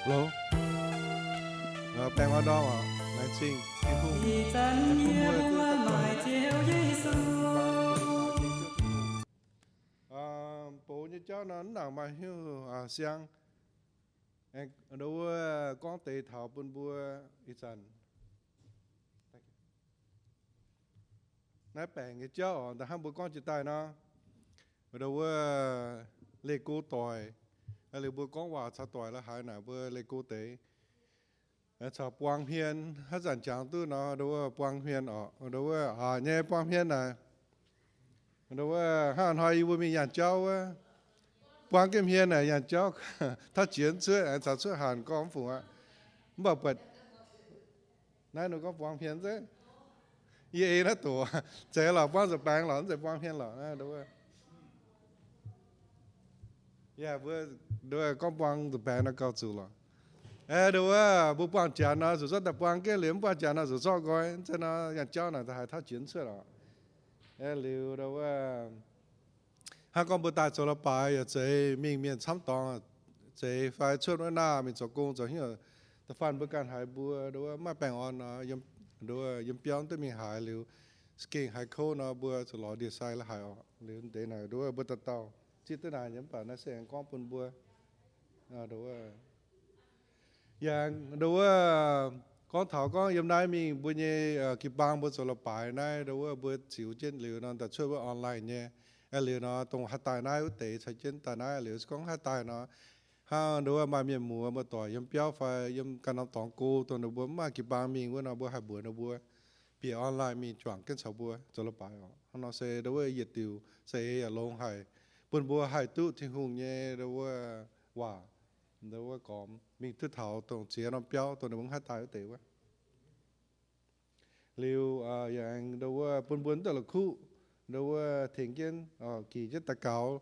Lo, baengh orn ndorm oc. Laengz zingh Tin-Hungh. Ih zanc yie mbuo maaih Ziouv Yesu. Box nyei jauv nor mv nangc maaih hnyouv siang, ndo wuov gorngv deix taux bun mbuo ih zanc naaiv baengc nyei jauv oc. Ndo hnangv mbuo gorngv jiex daaih nor, ndo wuov leih go doic, liuz mbuo gorngv waac caux doic la'haaix naaic mbuo leih go deix, caux buang hmien. Haaix zanc jangx duqv nor, ndo wuov buang hmien oc. Ndo wuov aac nyei buang hmien naaic, ndo wuov hnangv hnoi yie mbuo mingh nyaanh jauv wuov, buang jienv hmien naaic nyaanh jauv tauv jiex cuotv, caux cuotv hanc gorngv mv fungc aqv. Mv baac buatc naaiv ninh gorngv buang hmien zeiv. Yie ei naaiv doqc, zeiz lorqc, buang nza'baengx lorqc, mv zeiz buang hmien lorqc. Yaac mbuo, ndo wuov gorngv buang nza'baengx nor gauh zuqc lorqc. Ndo wuov mbuo buangh janx nor zuqc zorqv daaih buang jienv, liuz mv buangh janx nor zuqc zorqv nqoi. Zeiz nor nyaanh jauv naaic da'haaix tauv jiex cuotv lorqc. Liuz ndo wuov hnangv gorngv mbuo daaih zoux la'baaix yaac zeiz mingh mienh camv dorngx, zeiz fai cuotv wuov naah mingh zoux gong zoux hnyouv, da'faanh mbuo ganh haiz mbuo ndo wuov maaih baengh orn nor, ndo wuov yiem biauv duqv mingh haaix liuz, za'gengh haiz kouv nor mbuo zuqc lorz ndie-sai la'haic oc. Liuz deix naaic ndo wuov mbuo dauh dauh zipv duqv naaic nyei, mv baac naaiv se aengx gorngv bun mbuo ndo wuov yaac ndo wuov gorngv taux gorngv yiem naaiv mingh mbuo nyei jiu-baang mbuo zoux la'baaix naaiv, ndo wuov mbuo ziux jienv liuz nor daaih cuotv wuov online nyei. Liuz nor dongh haaix daaih naaiv wuov deix caux jienv daaih naaiv, liuz gorngv haaix daaih nor, hnangv ndo wuov maaih mienh muoz muoz-doic yiem biauv fai yiem ganh norm dorngx go, dongh ninh mbuo mv maaih jiu-baang mingh wuov nor, mbuo haih mbuox ninh mbuo bieqc online mingh juangc jienv caux mbuo zoux la'baaix oc. Hnangv nor se ndo wuov yietc diuc se yaac longx haic, bun mbuo haih duqv Tin-Hungh nyei ndo wuov waac, ndo wuov gormx mingh duqv taux dongh ziex norm biauv dongh ninh mbuo mv haih daaih wuov deix wuov. Liuz yaac aengx ndo wuov bun mbuo mv deix la'kuqv ndo wuov tengx jienv, gix jienv daux gaux,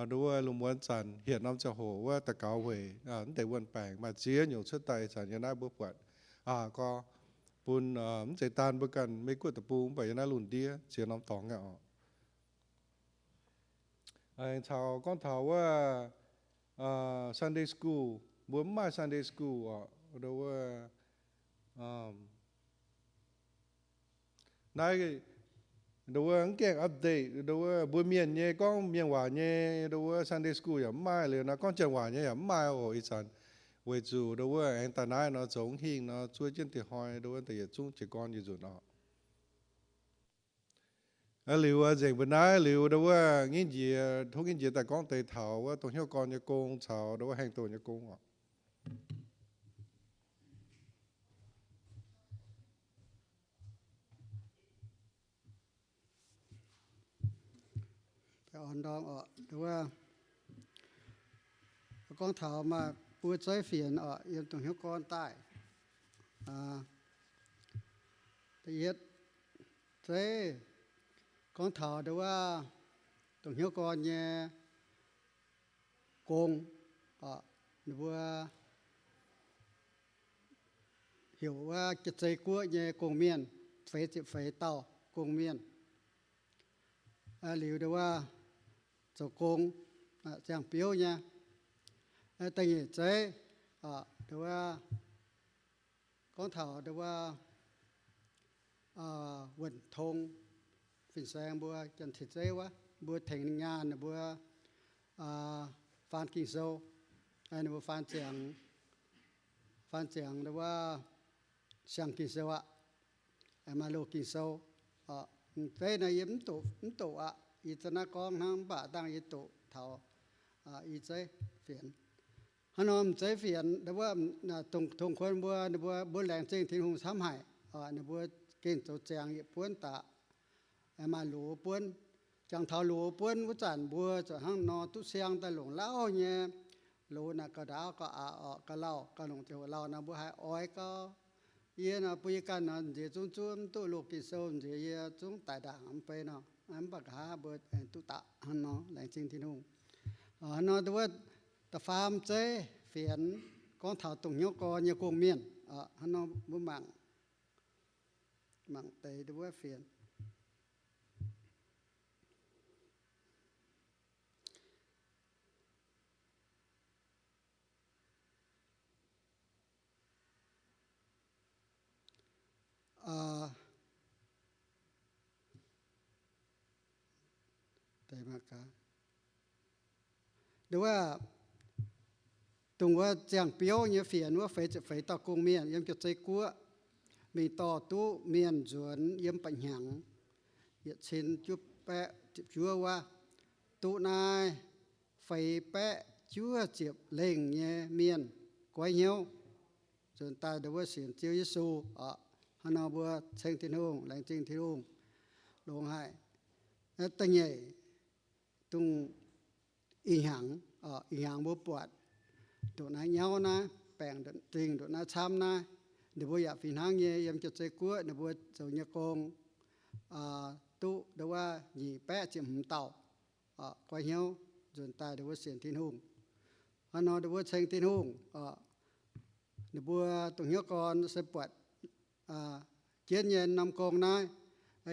ndo wuov lungh muonz zanc hietc norm ziangh hoc wuov daux gaux weic mv deix wuonh baengc maaih ziex nyungc cuotv daaih zanc yiem naaiv mbuo buatc. Aa, gorx, bun mv zeiz daan mbuo ganh Mei-Guoqv deic-bung, mv baac yiem naaiv lungh ndiev ziex norm dorngx aqv oc. Aengx caux gorngv taux wuov Sunday school, mbuo mv maaih Sunday school oc. Ndo wuov naaiv ndo wuov mv gaengh update, ndo wuov mbuo mienh nyei gorngv mienh waac nyei ndo wuov Sunday school yaac mv maaih liuz nor, gorngv janx waac nyei yaac mv maaih oc ih zanc. Weic zuqc ndo wuov aengx daaih naaiv nor zoux hingh nor zuov jienv dieh hnoi ndo wuov da'yietc zungv jiez gorn yietc nzunc oc. Liuz nzengc mbuo naaiv liuz ndo wuov nginv njiec, tov nginv njiec daaih gorngv deix taux wuov dongh hnyouv gorn nyei gong caux ndo wuov haengh doh nyei gong oc. Gorngv taux maaih buo zeiv fienx oc, yiem dongh hnyouv gorn daaih. Da'yietv zeiv gorngv taux ndo wuov dongh hnyouv gorn nyei gong, ninh mbuo heuc wuov Jaav-Zei Guoqv nyei gong-mienh, feix ziepc feix dauh gong-mienh. Liuz ndo wuov zoux gong, ziangh biouv nyei. Da'nyeic zeiv, ndo wuov gorngv taux ndo wuov wuonh tong fin-saeng mbuo janx-taiv zeiv wuov, mbuo tengx ninh nyaanh ninh mbuo faan Ging-Sou, ninh mbuo faan ziangx, faan ziangx ndo wuov siang Ging-Sou aqv, maaih loz Ging-Sou. Zeiv naaiv yie mv doqc, mv doqc aqv. Yie za'naaiv gorngv hnangv mv baac dangh yie doqc taux i zeiv fienx. Hnangv nor m'zeiv fienx ndo wuov, dongh kuon mbuo, ninh mbuo, mbuo laengz zingh Tin-Hungh camv haic, ninh mbuo gengh zoux ziangx yietc buonv daqc, maaih loz buonv. Jangx taux loz buonv wuov zanc mbuo zuqc hnangv nor duqv siang daaih longc lauh nyei loz naaic, gauh ndaauv gauh aqc orqc, gauh lauh, gauh longc ziangh hoc lauh nor mbuo haiz oix gau. Yie nor bun yie ganh nor nziex zungv zuov mv duqv loz Ging-Sou, nziex yie zungv daic ndaangc mv bei nor. Mv baac nqa'haav mbuo aengx duqv daqc hnangv nor, laengz zingh Tin-Hungh. Hnangv nor ndo wuov da'faam zeiv fienx gorngv taux dongh hnyouv gorn nyei gong-mienh. Hnangv nor mbuo mangc, mangc deix ndo wuov fienx. Nduov, dongh wuov ziangh biouv nyei fienx wuov feix ziepc feix dauh gong-mienh yiem Jauv-Zei Guoqv mingh dorh duqv mienh nzuonx yiem ba'hnyangx yietc cin juov baeqv ziepc juov wuov, duqv naaiv feix baeqv juov ziepc lengh nyei mienh goiv hnyouv nzuonx daaih nduov wuov sienx Ziouv Yesu oc. Hnangv nor mbuo ceng Tin-Hungh, laengz zingh Tin-Hungh longx haic. Da'nyeic, dongh ih hnyangx, ih hnyangx mbuo buatc nduqc naaiv nyauv naaiv, baengc zingh nduqc naaiv camv naaiv, ninh mbuo yaac fih hnangv nyei yiem Jauv-Zei Guoqv ninh mbuo zoux nyei gong duqv nduov wuov nyic baeqv ziepc hmz dauh goiv hnyouv nzuonx daaih nduov wuov sienx Tin-Hungh. Hnangv nor nduov wuov ceng Tin-Hungh. Ninh mbuo dongh hnyouv gorn se buatc jienv nyei norm gong naaiv,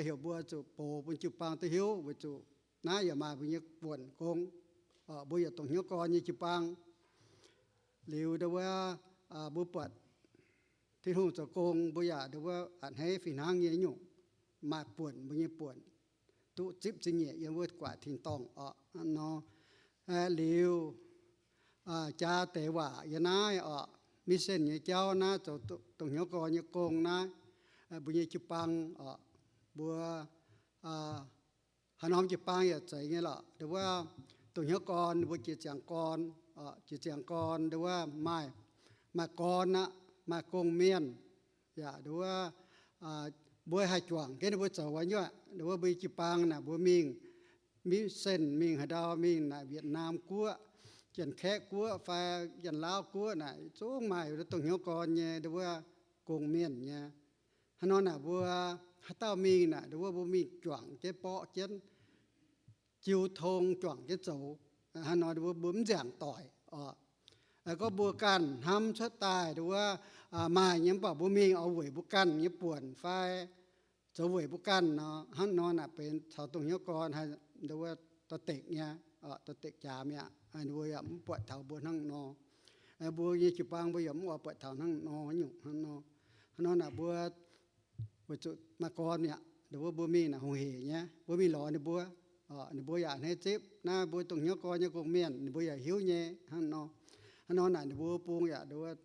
heuc mbuo zuqc box bun jiu-baang duqv hiuv weic zuqc naaiv yaac maaih mbuo nyei buonc gong. Mbuo yaac dongh hnyouv gorn nyei jiu-baang. Liuz nduov wuov mbuo buatc Tin-Hungh zoux gong, mbuo yaac nduov wuov a'hneiv fih hnangv nyei nyungc, maaih buonc mbuo nyei buonc, duqv zipv zingh nyeic yiem wuov guaax tin-dorngh oc. Hnangv nor, liuz jaa deix waac yiem naaiv oc, mission nyei jauv naaiv, zoux dongh hnyouv gorn nyei gong naaiv, mbuo nyei jiu-baang oc, mbuo haaix norm jiu-baang yaac zeiz nyei lorqc. Nduov wuov dongh hnyouv gorn ninh mbuo jiex ziangx gorn, jiex ziangx gorn nduov wuov maaih, maaih gorn aqv, maaih gong-mienh. Yaac nduov wuov mbuo haih juangc jienv ninh mbuo zoux wuov nyuoqc. Nduov wuov mbuo nyei jiu-baang naaic mbuo mingh mission, mingh haaix ndau, mingh naaic Vietnam Guoqv, Janx-Kaeqv Guoqv fai Janx-Laauv Guoqv naaic zungv maaih dongh hnyouv gorn nyei nduov wuov gong-mienh nyei. Hnangv nor naaic mbuo haaix dauh mingh naaic nduov wuov mbuo mingh juangc jienv borqv jienv jiu tong juangc jienv zoux. Hnangv nor mbuo, mbuo mv nziaauc doic oc. Gorngv mbuo ganh hnamv cuotv daaih nduov wuov maaih nyei mv baac mbuo mingh oix weic mbuo ganh nyei buonc fai zoux weic mbuo ganh nor, hnangv nor naaic benx caux dongh hnyouv gorn haih nduov wuov dorh dekc nyei, dorh dekc jaax mi'aqv. Ninh mbuo yaac mv buatc taux mbuo hnangv nor. Mbuo nyei jiu-baang mbuo yaac mv oix buatc taux hnangv nor nyungc hnangv nor. Hnangv nor naaic mbuo weic zuqc maaih gorn mi'aqv, nduov wuov mbuo mingh naaic hungh heic nyei, mbuo mingh lorz ninh mbuo, ninh mbuo yaac a'hneiv zipv naaiv mbuo dongh hnyouv gorn nyei gong-mienh, ninh mbuo yaac hiuv nyei hnangv nor. Hnangv nor naaic ninh mbuo bung yaac nduov wuov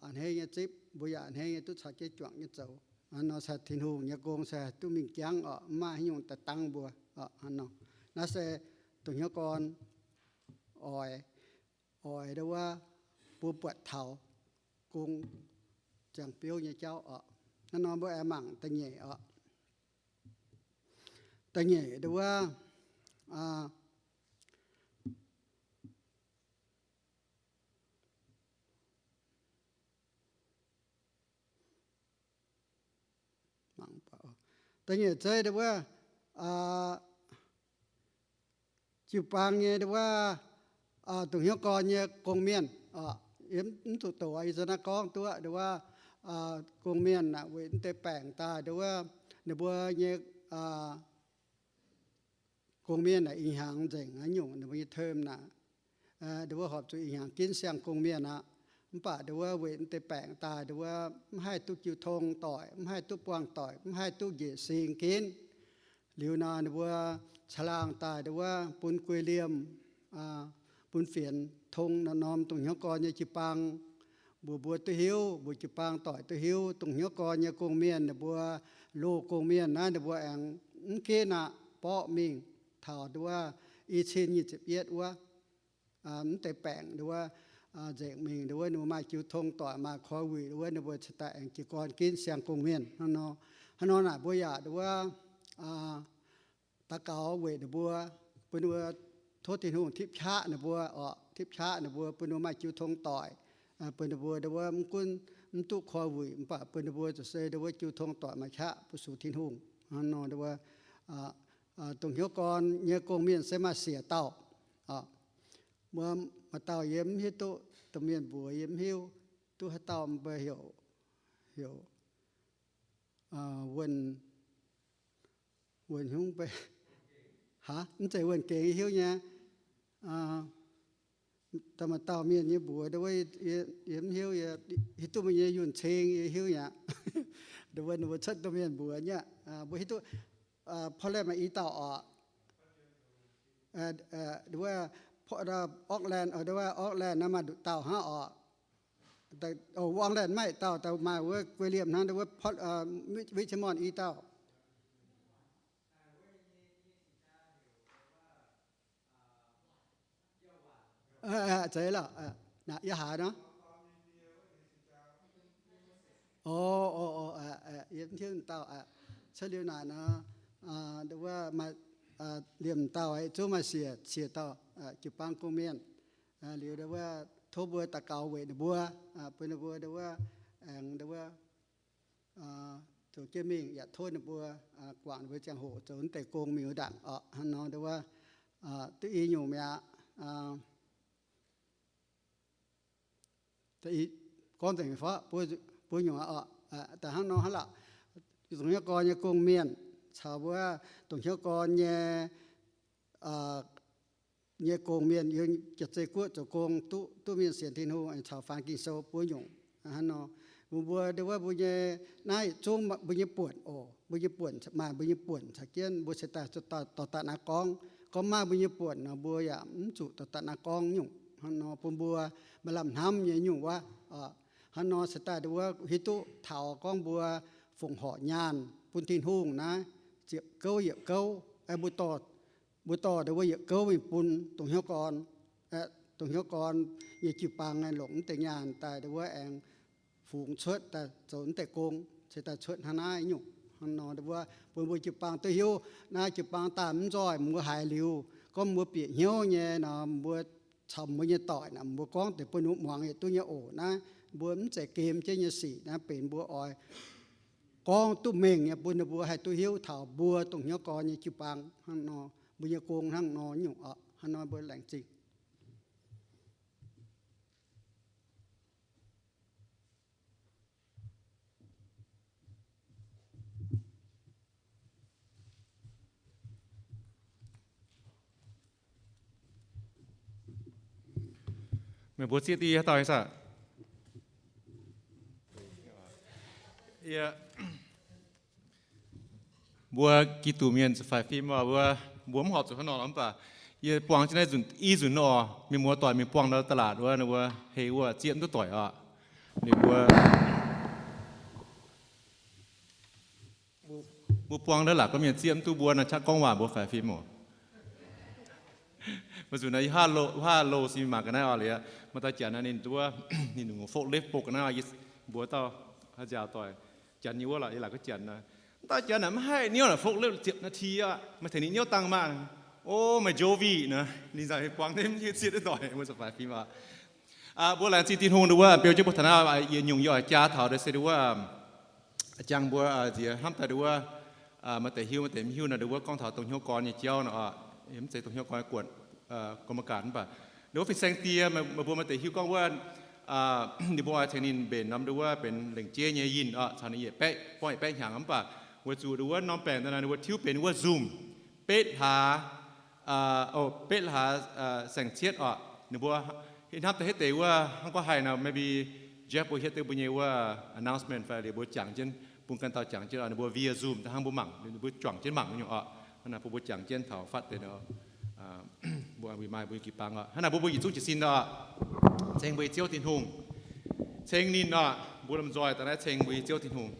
a'hneiv nyei zipv, mbuo yaac a'hneiv nyei duqv caux jienv juangc nyei zoux. Hnangv nor se Tin-Hungh nyei gong se duqv mingh jangv oc, mv maaih haaix nyungc daaih dangv mbuo oc. Hnangv nor, naaiv se dongh hnyouv gorn oix, oix nduov wuov mbuo buatc taux gong ziangh biouv nyei jauv oc. Hnangv nor mbuo aengx mangc da'nyeic oc. Da'nyeic nduov wuov da'nyeic zeiv nduov wuov jiu-baang nyei nduov wuov dongh hnyouv gorn nyei gong-mienh. Yie mv zuqc doqc, yie za'naaiv gorngv duqv nduov wuov gong-mienh naaic weic mv deix baengc daaih nduov wuov ninh mbuo nyei gong-mienh naaic ih hnyangx nzengc haaix nyungc ninh mbuo nyei term naaic, nduov wuov horpc zuqc ih hnyangx ginv siang gong-mienh aqv. Mv baac nduov wuov weic mv deix baengc daaih nduov wuov mv haih duqv jiu tong doic, mv haih duqv buangh doic, mv haih duqv njiec sing ginv. Liuz nor ninh mbuo caangh laangh daaih nduov wuov bun guei liemh, bun fienx tong norm-norm dongh hnyouv gorn nyei jiu-baang, mbuox mbuo duqv hiuv, mbuox jiu-baang doic duqv hiuv, dongh hnyouv gorn nyei gong-mienh ninh mbuo, loz gong-mienh naaiv ninh mbuo aengx mv ginv aqv, borqv mingh taux nduov wuov i cin nyic ziepc yietv wuov, mv deix baengc nduov wuov nzengc mingh nduov wuov ninh mbuo maaih jiu tong doic, maaih koi wuic nduov wuov ninh mbuo cingx daaih aengx jiez gorn ginv siang gong-mienh hnangv nor. Hnangv nor naaic mbuo yaac nduov wuov daux gaux weic ninh mbuo, bun ninh mbuo tov Tin-Hungh tipv qaqv ninh mbuo oc, tipv qaqv ninh mbuo bun ninh mbuo maaih jiu tong doic, bun ninh mbuo nduov wuov mv gunv mv duqv koi wuic mv baac bun ninh mbuo ziouc se nduov wuov jiu tong doic maaih qaqv fu-sux Tin-Hungh. Hnangv nor nduov wuov dongh hnyouv gorn nyei gong-mienh se maaih siec dauh. Mbuo maaih dauh yie mv hiuv duqv, domh mienh mbuox yie mv hiuv duqv haaix dauh, mbuo heuc, heuc Wuonh, Wuonh Hnyungv Bei. Aa, mv zeiz Wuonh Gengx, hiuv nyei. Maaih dauh mienh nyei mbuox, yie mv hiuv, hiuv duqv meih nyei yunh ceng, yie hiuv nyei aqv. Ninh mbuo cuotv domh mienh mbuox nyei aqv. Mbuo hiuv duqv Portland maaih i dauh oc. Auckland, Auckland naaiv maaih nduqc dauh hnangv oc. Auckland maaih dauh, maaih wuov Guei Liemh hnangv, wuov Richmond i dauh. Zeiz lorqc, yie haiz nor. Yie mv hiuv dauh. Cuotv liuz naaic nor, wuov maaih liemh dauh, zungv maaih siec, siec dauh jiu-baang gong-mienh. Liuz wuov tov mbuo daux gaux weic ninh mbuo, bun ninh mbuo wuov aengx wuov zoux jienv mingh, yaac tov ninh mbuo guangc ninh mbuo ziangh hoc zoux naaiv deix gong mingh wuov ndaangc oc. Hnangv nor wuov, duqv i nyungc mi'aqv. Gorngv nzengc fai buo nyungc aqv oc. Da'hnangv nor hnangv lorqc, dongh hnyouv gorn nyei gong-mienh caux wuov dongh hnyouv gorn nyei nyei gong-mienh yiem jaav-zei guoqv zoux gong duqv, duqv mienh sienx Tin-Hungh caux faanx Ging-Sou buo nyungc. Hnangv nor, mbuo, mbuo ndon wuov mbuo nyei, naaiv yietc zungv mbuo nyei buonc oc. Mbuo nyei buonc maaih mbuo nyei buonc caux jienv mbuo se daaih dorh daaih naaiv gorngv. Gorngv maiv maaih mbuo nyei buonc nor, mbuo yaac mv zuqc dorh daaih naaiv gorngv nyungc. Hnangv nor bun mbuo maaih lamh hnamv nyei nyungc wuov. Hnangv nor se daaih ndon wuov hiuv duqv taux gorngv mbuo fongc horc nyaanh bun Tin-Hungh naaiv ziepc gouv yietc gouv, mbuo dorh, mbuo dorh ndon wuov yietc gouv mingh bun dongh hnyouv gorn, dongh hnyouv gorn nyei jiu-baang longc mv deix nyaanh daaih ndon wuov aengx fungx cuotv daaih zoux mv deix gong, se daaih cuotv hnangv naaiv nyungc. Hnangv nor ndon wuov bun mbuo jiu-baang duqv hiuv, naaiv jiu-baang daaih mv nzoih, mbuo haiz liuz gorngv mbuo bieqc hnyouv nyei nor, mbuo caux mbuo nyei doic naaic, mbuo gorngv deix bun ninh mbuo muangx yietc duqv nyei oc. Naaiv mbuo mv zeiz gem jienv nyei sic, naaiv benx mbuo oix gorngv duqv mengh nyei bun ninh mbuo haih duqv hiuv taux mbuo dongh hnyouv gorn nyei jiu-baang hnangv nor, mbuo nyei gong hnangv nor nyungc oc. Hnangv nor mbuo laengz zingh. Meih mbuo zieqv diqv haaix dauh nyei saah? Mbuo Giduc mienh faix fim oc, mbuo, mbuo mv horpc zuqc hnangv nor lorqc, mv baac yie buangh jienv naaiv nzunc, i nzunc nor, mienh muoz doic mingh buangh ndau da'laatc wuov, ninh mbuo hei wuov zieqv mv duqv doic oc. Ninh mbuo, mbuo buangh ndau da'laatc gorngv mienh zieqv mv duqv mbuo nor, qaqv gorngv waac mbuo faix fim oc. Maaih nzunc naaiv yie haav lo, haav lo sin mangc ga'naaiv oc liuz, maaih dauh janx naaiv ninh nduov, ninh forklift buk ga'naaiv, mbuo dauh haaix nziaaux doic, janx nyei wuov lorqc, yie laaic gorngv janx naaiv, dauh janx naaic mv haih niouv naaic forklift ziepc นาที aqv, maaih tengx ninh niouv dangh maah. O, meih Jovi naaic, ninh za'gengh buangh jienv zieqv duqv doic, mbuo faix fim aqv. Mbuo laengz zingh Tin-Hungh ndon wuov beu jienv mbuo taux naaiv yietc nyungc yie oix jaa taux deix se ndon wuov, jangx mbuo nziex hnamv daaih ndon wuov, maaih deix hiuv maaih deix mv hiuv nor, ndon wuov gorngv taux dongh hnyouv gorn nyei jauv nor, mv zeiz dongh hnyouv gorn guoqv, gorn mbuo ganh mv baac ndon wuov fin-saeng die, meih mbuo maaih deix hiuv gorngv wuov, ninh mbuo oix tengx ninh mbenc norm ndon wuov benx lengc jeiv nyei yinh oc, caux ninh yietc baeqv, buangv yietc baeqv hnyangx mv baac weic zuqc ndon wuov norm baengc daaih naaic ninh mbuo tiuv benx wuov Zoom, betv hlaax, betv hlaax saeng-cietv oc. Ninh mbuo hnamv daaih hietv deix wuov hnangv gorngv haih nor, maybe Jeff mbuo hietv duqv mbuo nyei wuov announcement fai liuz mbuo jangx jienv, bun ganh dauh jangx jienv oc. Ninh mbuo via Zoom daaih hnangv mbuo mangc, ninh mbuo juangc jienv mangc nyungc oc. Hnangv naaic bun mbuo jangx jienv taux fatv deix nor, mbuo maaih mbuo nyei jiu-baang oc. Hnangv naaic mbuo mbuo yietc zungv jiez sin oc, ceng mbuo nyei Ziouv Tin-Hungh, ceng ninh oc. Mbuo lomh nzoih daaih naaiv ceng mbuo nyei Ziouv Tin-Hungh.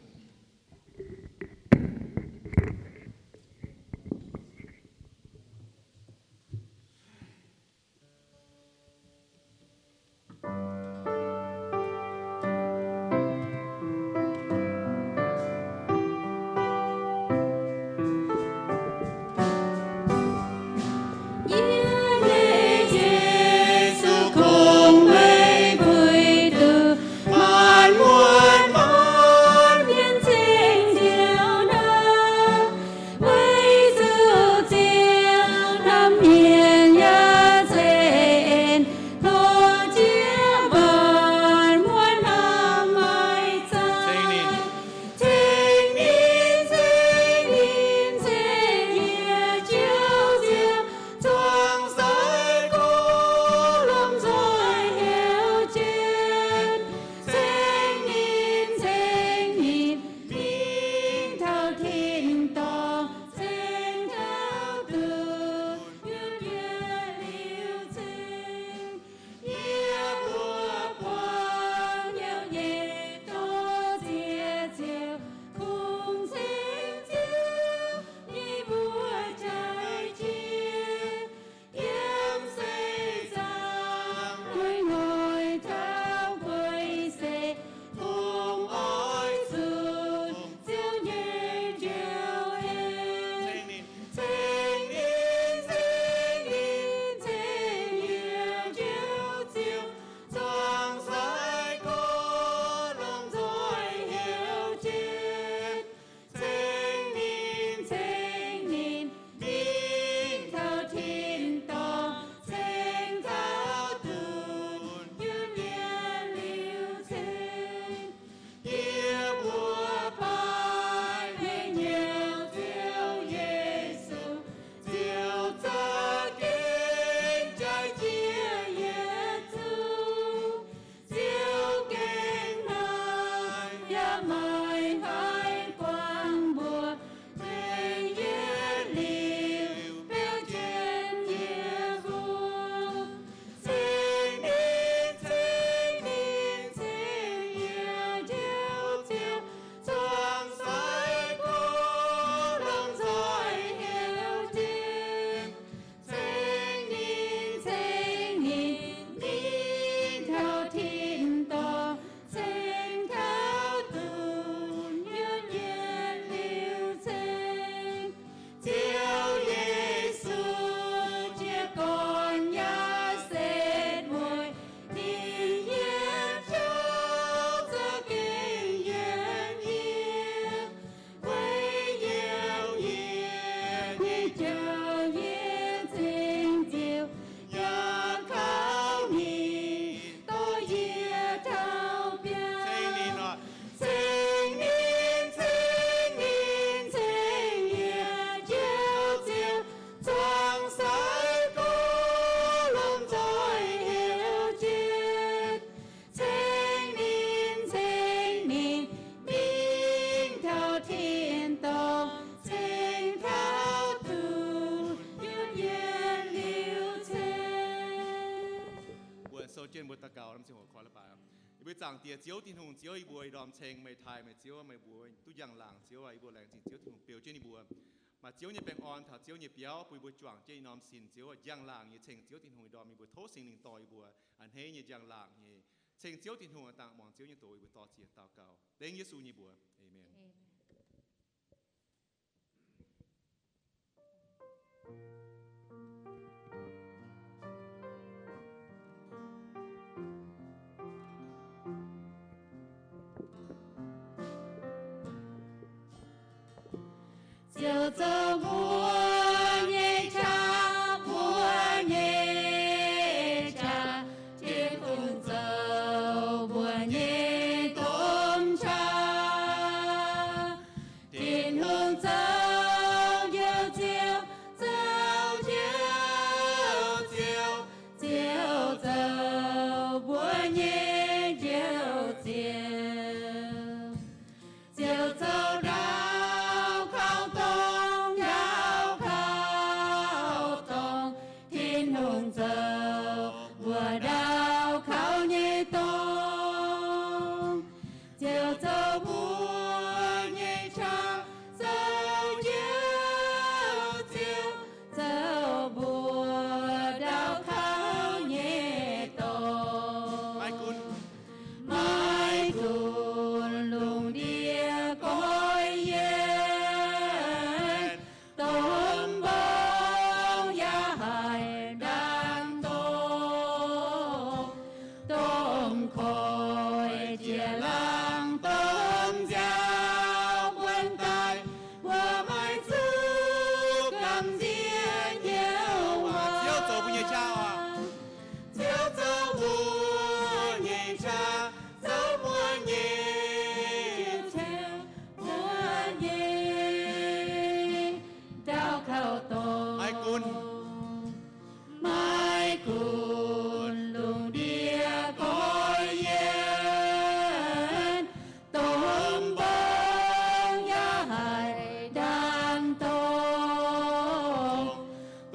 Zoux jienv mbuo daux gaux, lamh ziangh hoc koi la'baaix. Yie mbuo Zaangc Diex, Ziouv Tin-Hungh, Ziouv, yie mbuo i ndorm ceng meih taaih meih Ziouv, meih mbuox duqv njang-laangc Ziouv aac, yie mbuo laengz zingh Ziouv Tin-Hungh beu jienv yie mbuo. Maaih Ziouv nyei baengh orn taux Ziouv nyei biauv bun yie mbuo juangc jienv i norm sin Ziouv aac, njang-laangc nyei ceng Ziouv Tin-Hungh i ndorm yie mbuo tov Singx Lingh dorh yie mbuo a'hneiv nyei njang-laangc nyei ceng Ziouv Tin-Hungh aac, dangh muangx Ziouv nyei doz yie mbuo dor-ziec daux gaux dengv Yesu nyei mbuox. Aamen. Ziouv zoux mbuo nyei qaqv, mbuo nyei qaqv, Tin-Hungh zoux mbuo nyei domh qaqv. Tin-Hungh zoux njoux Ziouv, zoux njoux Ziouv, Ziouv zoux mbuo nyei njoux Ziouv. Ziouv zoux ndau kauv dongh, ndau kauv dongh, Tin-Hungh zoux mbuo ndau kauv nyei dorngx. Ziouv zoux mbuo nyei qaqv, zoux njoux Ziouv, zoux mbuo ndau kauv nyei dorngx. Maiv gunv, maiv gunv lungh ndiev goiv yienv, domh mbong yaac haih ndaang dongh, domh koiv jiex laangz, domh nziaaux buonv daaih, mbuo maiv zuqc gamh nziex Ziouv waac. Ziouv zoux mbuo nyei qaqv aac. Ziouv zoux mbuo nyei qaqv, zoux mbuo nyei qaqv, mbuo nyei ndau kauv dorngx. Maiv gunv, maiv gunv lungh ndiev goiv yienv, domh mbong yaac haih ndaang dongh,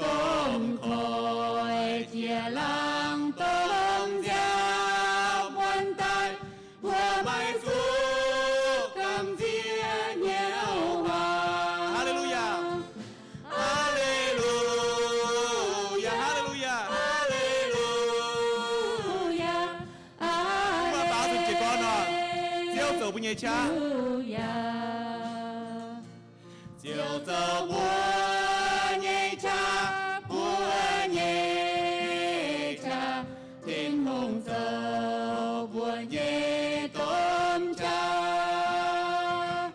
domh koiv jiex laangz, domh nziaaux buonv daaih, mbuo maiv zuqc gamh nziex Ziouv waac. Haa^le^lu^yaa. Haa^le^lu^yaa, haa^le^lu^yaa, haa^le^lu^yaa. Mbuo baaux nzung jiez gorn oc. Ziouv zoux mbuo nyei qaqv. Ziouv zoux mbuo nyei qaqv, mbuo nyei qaqv, Tin-Hungh zoux mbuo nyei domh qaqv.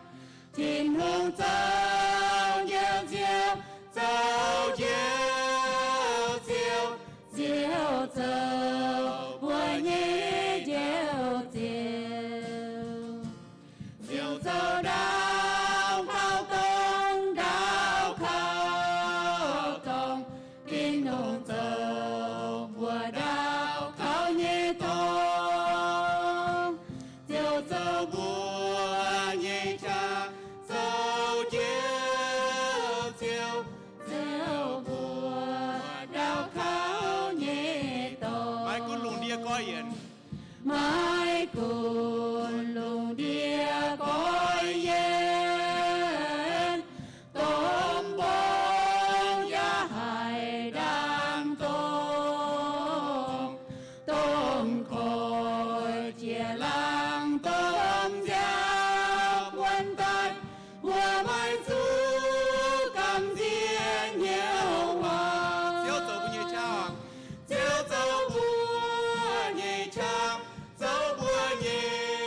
Tin-Hungh zoux njoux Ziouv, zoux njoux Ziouv, Ziouv zoux mbuo nyei njoux Ziouv. Ziouv zoux ndau kauv dongh, ndau kauv dongh, Tin-Hungh zoux mbuo ndau kauv nyei dorngx. Ziouv zoux mbuo nyei qaqv, zoux njoux Ziouv, Ziouv mbuo ndau kauv nyei dorngx. Maiv gunv lungh ndiev goiv yienx, maiv gunv lungh ndiev goiv yienx, domh mbong yaac haih ndaang dongh, domh koiv jiex laangz, domh nziaaux buonv daaih, mbuo maiv zuqc gamh nziex Ziouv waac. Ziouv zoux mbuo nyei qaqv, Ziouv zoux mbuo nyei qaqv, zoux mbuo nyei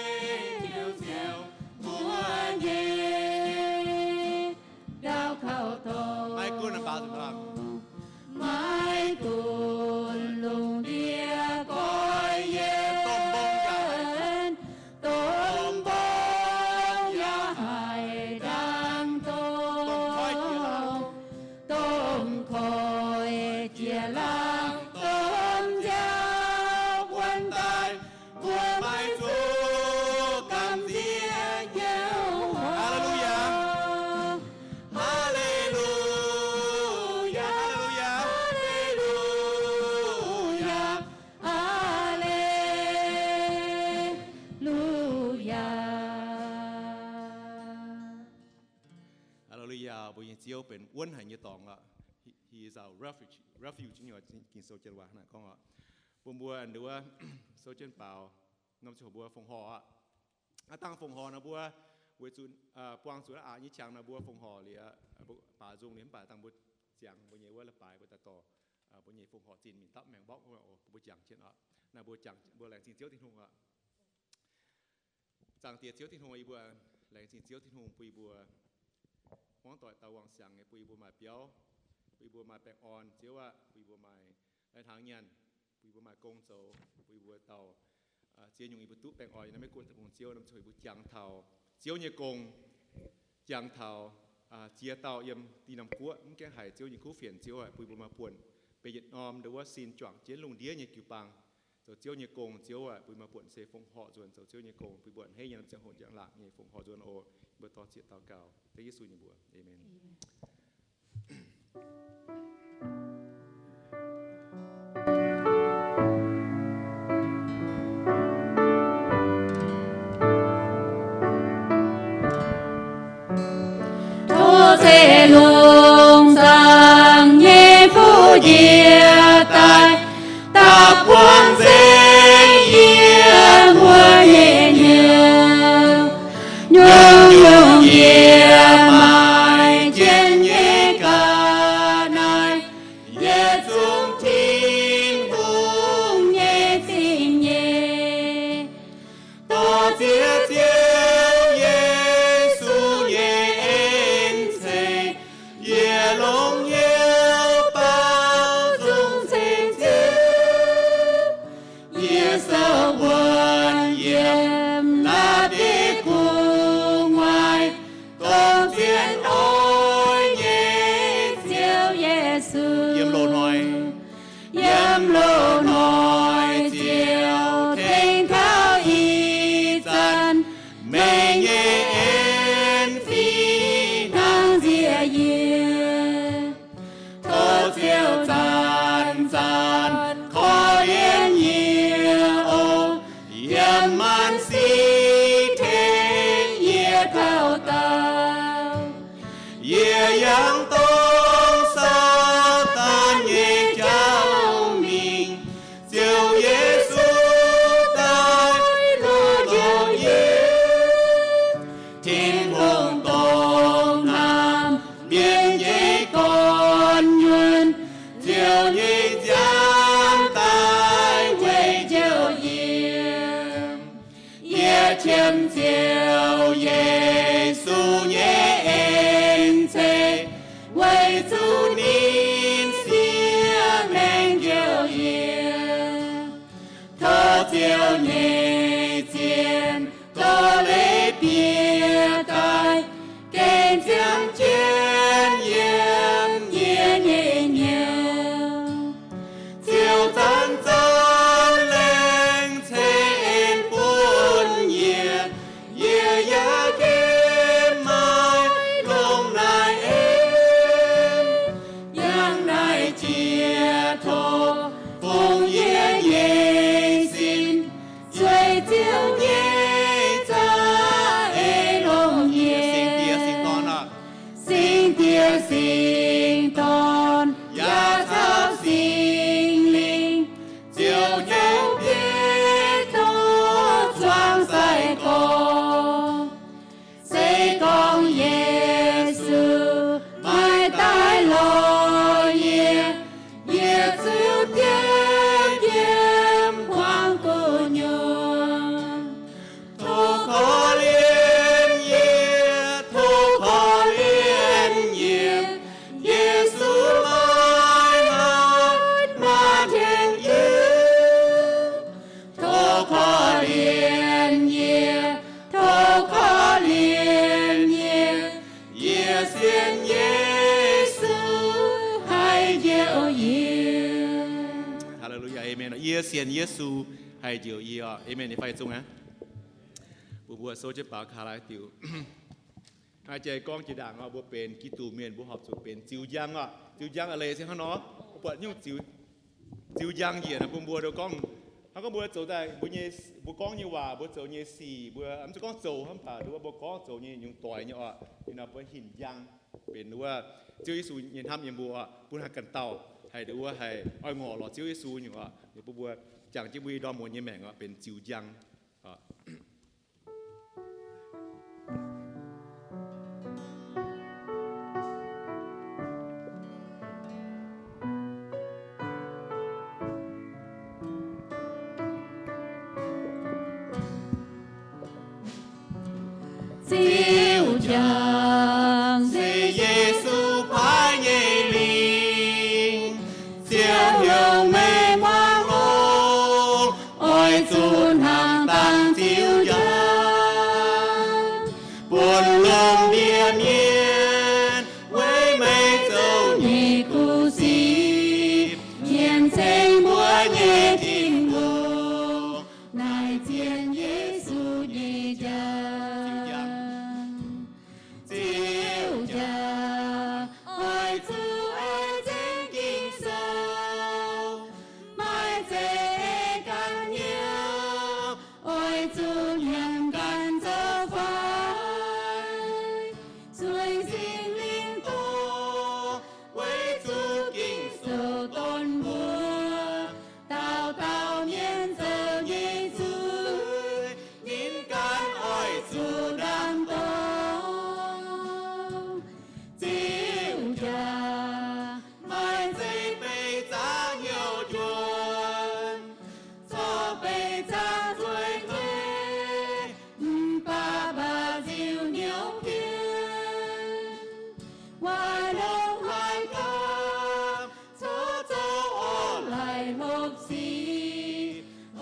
nyei Ziouv, benx wuonv haic nyei dorngx oc. He, he is our refuge, refuge nyei oc, Ging-Sou janx waac naaic gorngv oc. Bun mbuo nduov sou jienv baaux norm ziangh hoc mbuo fongc horc oc. Aav dangh fongc horc nor mbuo weic zuqc buangh zuqc aqc nyei qangx nor mbuo fongc horc liuz, baaix nzung liuz mv baac dangh mbuo ziangx mbuo nyei wuov leiz-baaix mbuo daaih dorh mbuo nyei fongc horc zinh mingh dapv maengx mborqv, mbuo jangx jienv oc. Naaiv mbuo jangx, mbuo laengz zingh Ziouv Tin-Hungh oc. Zaangc Diex Ziouv Tin-Hungh, yie mbuo laengz zingh Ziouv Tin-Hungh bun yie mbuo hmuangv doic dauh wangc siangx nyei, bun yie mbuo maaih biauv, bun yie mbuo maaih baengh orn, Ziouv aac, bun yie mbuo maaih lai-hnaangx nyaanh, bun yie mbuo maaih gong zoux, bun yie mbuo dauh ziex nyungc yie mbuo duqv baengh orn nyei naaiv maiv gunv deic-bung, Ziouv, norm ziangh hoc yie mbuo jangx taux Ziouv nyei gong, jangx taux ziex dauh yiem Diuh Norm Guoqv mv gaengh haiz Ziouv nyei kuv fienx, Ziouv aac, bun yie mbuo maaih buonc benx yietc norm ndongc wuov sin juangc jienv lungh ndiev nyei jiu-baang zoux Ziouv nyei gong, Ziouv aac, bun yie mbuo maaih buonc se fongc horc nzuonx zoux Ziouv nyei gong, bun yie mbuo a'hneiv nyei norm ziangh hoc njang-laangc nyei fongc horc nzuonx oc. Yie mbuo dor zieqc daux gaux dengv Yesu nyei mbuox. Aamen. Tov se longx zaangc nyei fuqv njiec daaih, dapv buangh nzengc yie mbuo nyei nyouz. Nyungc-nyungc yie maaih jienv nyei ga'naaiv, yietc zungv Tin-Hungh nyei zingh nyeic. Dor-ziec Ziouv Yesu nyei en ceix, yie longx hnyouv baaux nzung ceng Ziouv. Yie sou wuonv yiem la'bieiv gu'nguaaic, dongh zien oix nyei Ziouv Yesu. Yiem loz-hnoi, yiem loz-hnoi Ziouv tengx taux ih zanc, meih nyei en fih hnangv nziex yie. Tov Ziouv zanc zanc korv-lienh yie oc. Yiem maanc sic tengx yie taux daauh, yie yangh dongh Saadaan nyei jauv mingh. Ziouv Yesu daaih lorz yie. Tin-Hungh dongh hnamv mienh nyei gorn-nyuonh, Ziouv nyei nziaamv daaih weic njoux yie. Yie qiemx Ziouv Yesu nyei en ceix, weic zuqc ninh siev maengc njoux yie. Tov Ziouv nyei zien dov leiz bieqc daaih, gengh ziangh jienv yiem yie nyei nyouz. Ziouv zanc-zanc lengc ceix en bun yie, yie yaac gengh maaih longx naaic en. Yangh naaic jiex tov fungx yie nyei sin, zueiz Ziouv nyei za'eix longx nyei. Singx Diex, Singx Dorn, yaac caux Singx Lingh, Ziouv nyei bieiv duqv zuangx sai-gorx. Se gorngv Yesu maiv daaih lorz yie, yie ziouc diev yiem buangh gu'nyuoz. Tov korv-lienh yie, tov korv-lienh yie, Yesu maiv haih maaih tengx yie. Tov korv-lienh yie, tov korv-lienh yie, yie sienx Yesu haih njoux yie. Haleluya, amen. Yie sienx Yesu haih njoux yie oc. Amen. Ninh fai zungv aqv. Mbuo mbuo souv jienv baaux kaax laaix diuc. Hnangv jai gorngv jiex ndaangc oc, mbuo benx Giduc mienh, mbuo horpc zuqc benx ziux njang oc. Ziux njang a'leiz se hnangv nor, mbuo buatc nyungc ziux, ziux njang njiec nor bun mbuo ndo gorngv, hnangv gorngv mbuo zoux daaih mbuo nyei, mbuo gorngv nyei waac, mbuo zoux nyei sic, mbuo mv zuqc gorngv zoux hnangv, mv baac nduov mbuo gorngv zoux nyei nyungc doic nyei oc, ninh nor mbuo hinc njang. benx wuov Ziouv Yesu nyei hnamv yiem mbuo, bun haaix ganh dauh haih nduov wuov haih oix ngorc lorz Ziouv Yesu nyungc oc. Ninh bun mbuo jangx jienv mbuo i ndorm muonz nyei maengc oc, benx ziux njang. Ziouv njang se Yesu paaiv nyei lingh, ziouc heuc meih muangx longx, oix zuqc hnamv dangh Ziouv njang, bun lungh ndiev mienh weic meih zoux nyei kuv sic, mienh ceng mbuo nyei Tin-Hungh, naaic zien Yesu nyei njang. Ziouv njang, oix zuqc ei nzengc Ging-Sou, maaih zeiz ei ganh hnyouv, oix zuqc nyiemc ganh zoux fai, zueih Singx Lingh dorh, weic zuqc Ging-Sou donv mbuo, dauh dauh mienh zoux nyei zuiz, ninh ganh oix zuqc ndaam dorngx. Ziouv njang, maaih zeiz beih zaqc hnyouv njuonx, corc beih zaqc nzueic hneiv, mv baac mbaah nziu hnyouv pien, waaic longx haic gapv, corc zoux orv laih hlopv sic,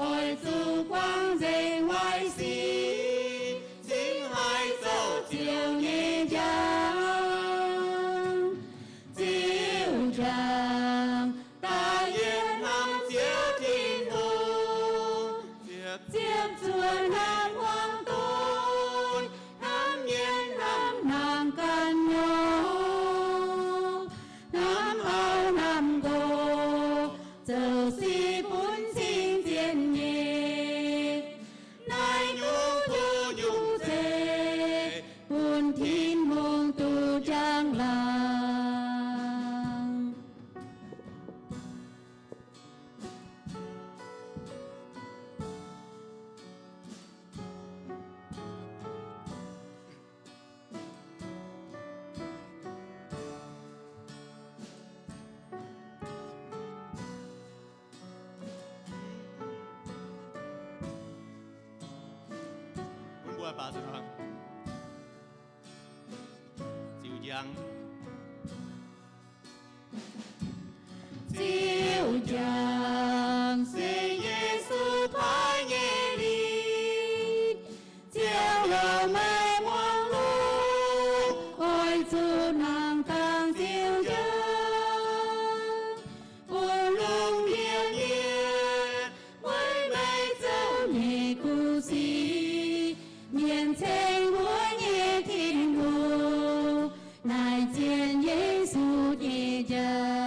oix zuqc guangc nzengc waaic sic, cingx haih zoux Ziouv nyei njang. Ziouv njang, da'yietv hnamv Ziouv Tin-Hungh, ziepc zuoqv hnamv hmuangv doic, hnamv mienh hnamv hnaangx ganh nor, hnamv auv hnamv nqox, zoux sic bun cing-nzienh nyei. Naaiv nyungc duqv nyungc zeiv, bun Tin-Hungh duqv njang-laangc. Bun mbuo baaux nzunc hnoi ziux njang. Ziouv njang se Yesu paaiv nyei lingh, ziouc heuc meih muangx longx, oix zuqc hnangv dangh Ziouv njang, bun lungh ndiev mienh weic meih zoux nyei kuv sic, mienh ceng mbuo nyei Tin-Hungh, naaic zien Yesu nyei njang.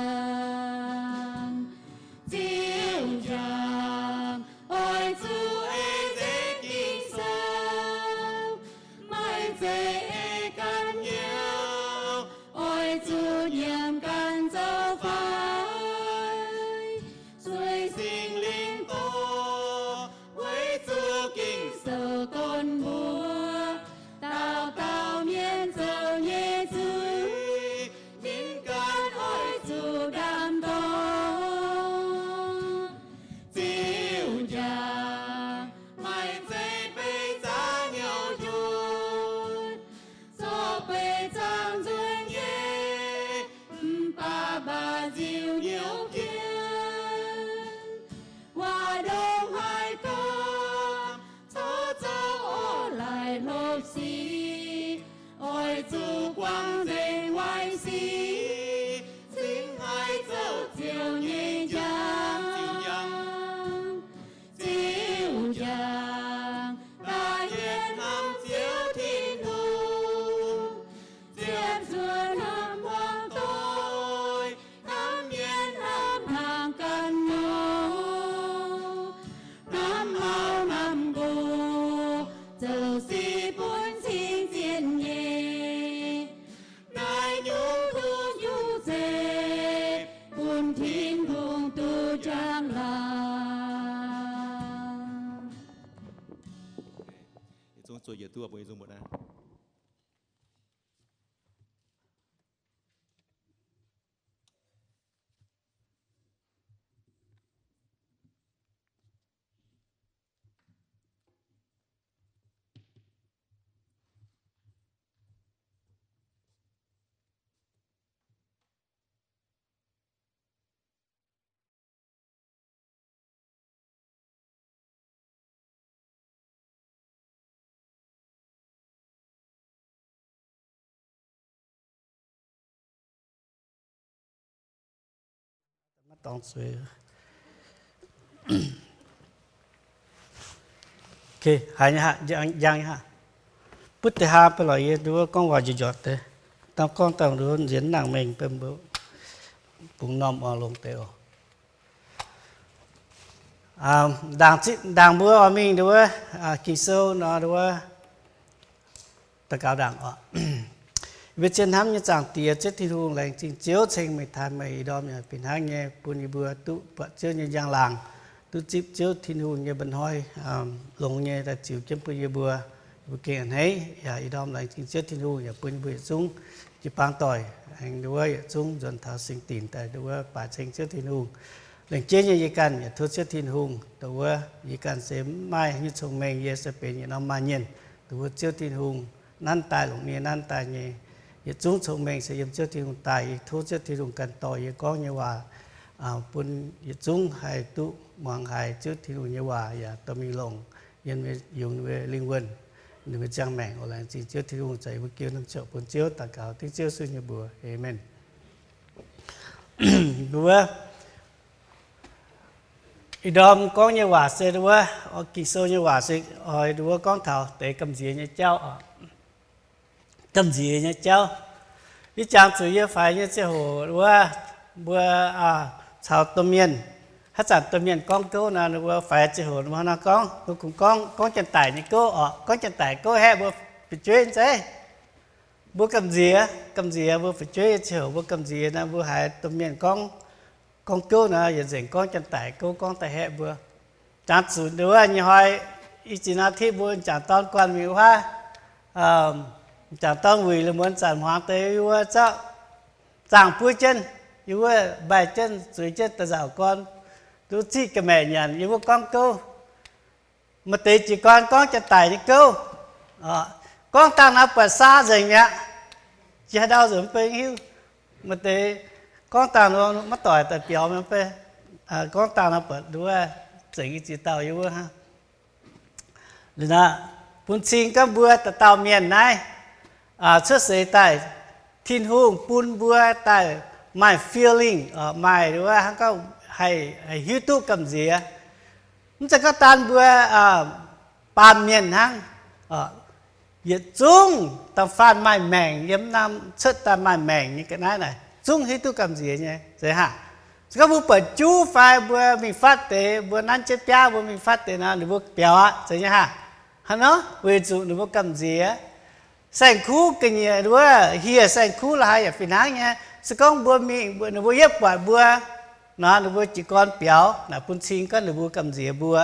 Ziouv njang, oix zuqc ei nzengc Ging-Sou, maaih zeiz ei ganh hnyouv, oix zuqc nyiemc ganh zoux fai, zueih Singx Lingh dorh, weic zuqc Ging-Sou donv mbuo, dauh dauh mienh zoux nyei zuiz, ninh ganh oix zuqc ndaam dorngx. Ziouv njang, maaih zeiz beih zaqc hnyouv njuonx, corc beih zaqc nzueic nyei, mv baac mbaah nziu hnyouv pien, waaic ndongc haaix gorngv, corc zoux orv laih hlopv sic, oix zuqc guangc nzengc waaic sic, cingx haih zoux Ziouv nyei njang. Ziouv njang, da'yietv hnamv Ziouv Tin-Hungh, ziepc zuoqv hnamv hmuangx doic, hnamv mienh hnamv hnaangx ganh nor, hnamv auv hnamv nqox, zoux sic bun cing-nzienh nyei. Naaiv nyungc zuov yietc duqv bun yietc zungv mbuo naaiv. Maiv dorngx zuiz. Haiz nyei aqv, njang nyei aqv. Butv deix haa ba'laqc yie nduov gorngv waac njorqc njorqc deix. Dangh gorngv dangh nduov nziex nangc mengh bun mbuo bungx normh oix longx deix oc. Ndaangc, ndaangc mbuo oix mingh nduov Ging-Sou nor nduov daux gaux ndaangc oc. Yie mbuo zien hnamv nyei Zaangc Diex, Ziouv Tin-Hungh, laengz zingh Ziouv ceng meih, taaih meih, ih ndorm yaac fih hnangv nyei bun yie mbuo duqv buatc Ziouv nyei njang-laangc, duqv zipv Ziouv Tin-Hungh nyei mba'hnoi longx nyei daaih ziux jienv bun yie mbuo. Yie mbuo gengh a'hneiv yaac ih ndorm laengz zingh Ziouv Tin-Hungh yaac bun yie mbuo yietc zungv jiu-baang doic aengx nduov yietc zungv nzuonx taux singx dinc daaih nduov baaix ceng Ziouv Tin-Hungh. Lengc jeiv nyei yie ganh yaac tov Ziouv Tin-Hungh, dongh wuov yie ganh se mv maaih nyei cong-mengh, yie se benx yietc norm maaih mienh, dongh wuov Ziouv Tin-Hungh nanv daaih longc ninh nyei nanv daaih nyei. Yietc zungv cong-mengh se yiem Ziouv Tin-Hungh daaih. Yie tov Ziouv Tin-Hungh ganh dorh yie gorngv nyei waac bun yietc zungv haih duqv muangx haiz Ziouv Tin-Hungh nyei waac yaac dorh mingh longc yiem yungz ninh mbuo lingh wuonh, ninh mbuo ziangh maengc oc. Laengz zingh Ziouv Tin-Hungh. Za'gengh yie mbuo giu norm ziouc bun Ziouv daux gaux dengv Ziouv Yesu nyei mbuox, aamen. Nduov, ih ndorm gorngv nyei waac se nduov, Ging-Sou nyei waac se oix nduov gorngv taux deix gamh nziex nyei jauv oc. Gamh nziex nyei jauv. Yie jangx zuqc yie faix nyei ziangh hoc wuov, mbuo caux domh mienh, haaix zanc domh mienh gorngv gouv nor, ninh mbuo faix ziangh hoc ninh mbuo nor gorngv, mbuo kungx gorngv, gorngv janx-daic nyei gouv oc. Gorngv janx-daic gouv haeqv mbuo fu'jueiv zeiv. Mbuo gamh nziex, gamh nziex mbuo fu'jueiv nyei ziangh hoc mbuo gamh nziex nor, mbuo haiz domh mienh gorngv, gorngv gouv nor, yietc nzengc gorngv janx-daic gouv gorngv daaih haeqv mbuo. Jangx zuqc nduov nyei hnoi, i ziex hnoi tipv mbuo m'jangc dorn guanh mingh wuov, m'jangc dorn wuic lungh muonz zanc hmuangx deix yie wuov zorqv zaangh buov jienv, yie wuov mbaih jienv zuiz jienv da'nzauc gorn, duqv ziqv ga'maeqc nyanc yie wuov gorngv gouv. Maaih deix jiez gorn gorngv janx-daic nyei gouv. Gorngv dangh nor buatc saa nzengc mi'aqv. Jiex haaix ndau nzunc mv bei hiuv. Maaih deix gorngv dangh nor maiv doic daaih biaux mv bei. Gorngv dangh nor buatc nduov zengc i ziex dauh yie wuov hnangv. Liuz naaiv, bun cing gorngv mbuo dauh dauh mienh naaiv cuotv seix daaih, Tin-Hungh bun mbuo daaih maaih feeling, maaih nduov hnangv gorngv haih hiuv duqv gamh nziex. Mv zeiz gorngv daan mbuo baamh mienh hnangv. Yietc zungv da'faanh maaih maengc yiem naaiv cuotv daaih maaih maengc nyei ga'naaiv naaic zungv hiuv duqv gamh nziex nyei, zeiz hnangv. Se gorngv mbuo buatc juv fai mbuo mingh fatv deix, mbuo nanv jienv biaav mbuo mingh fatv deix nor, ninh mbuo biaux aqv, zeiz nyei hnangv. Hnangv nor weic zuqc ninh mbuo gamh nziex. Saeng-kuv ga'nyiec wuov, hieh saeng-kuv la'haaix yaac fih hnangv nyei. Se gorngv mbuo mingh, ninh mbuo yietv buatc mbuo nor, ninh mbuo jiez gorn biaux, naaic bun cing gorngv ninh mbuo gamh nziex mbuo.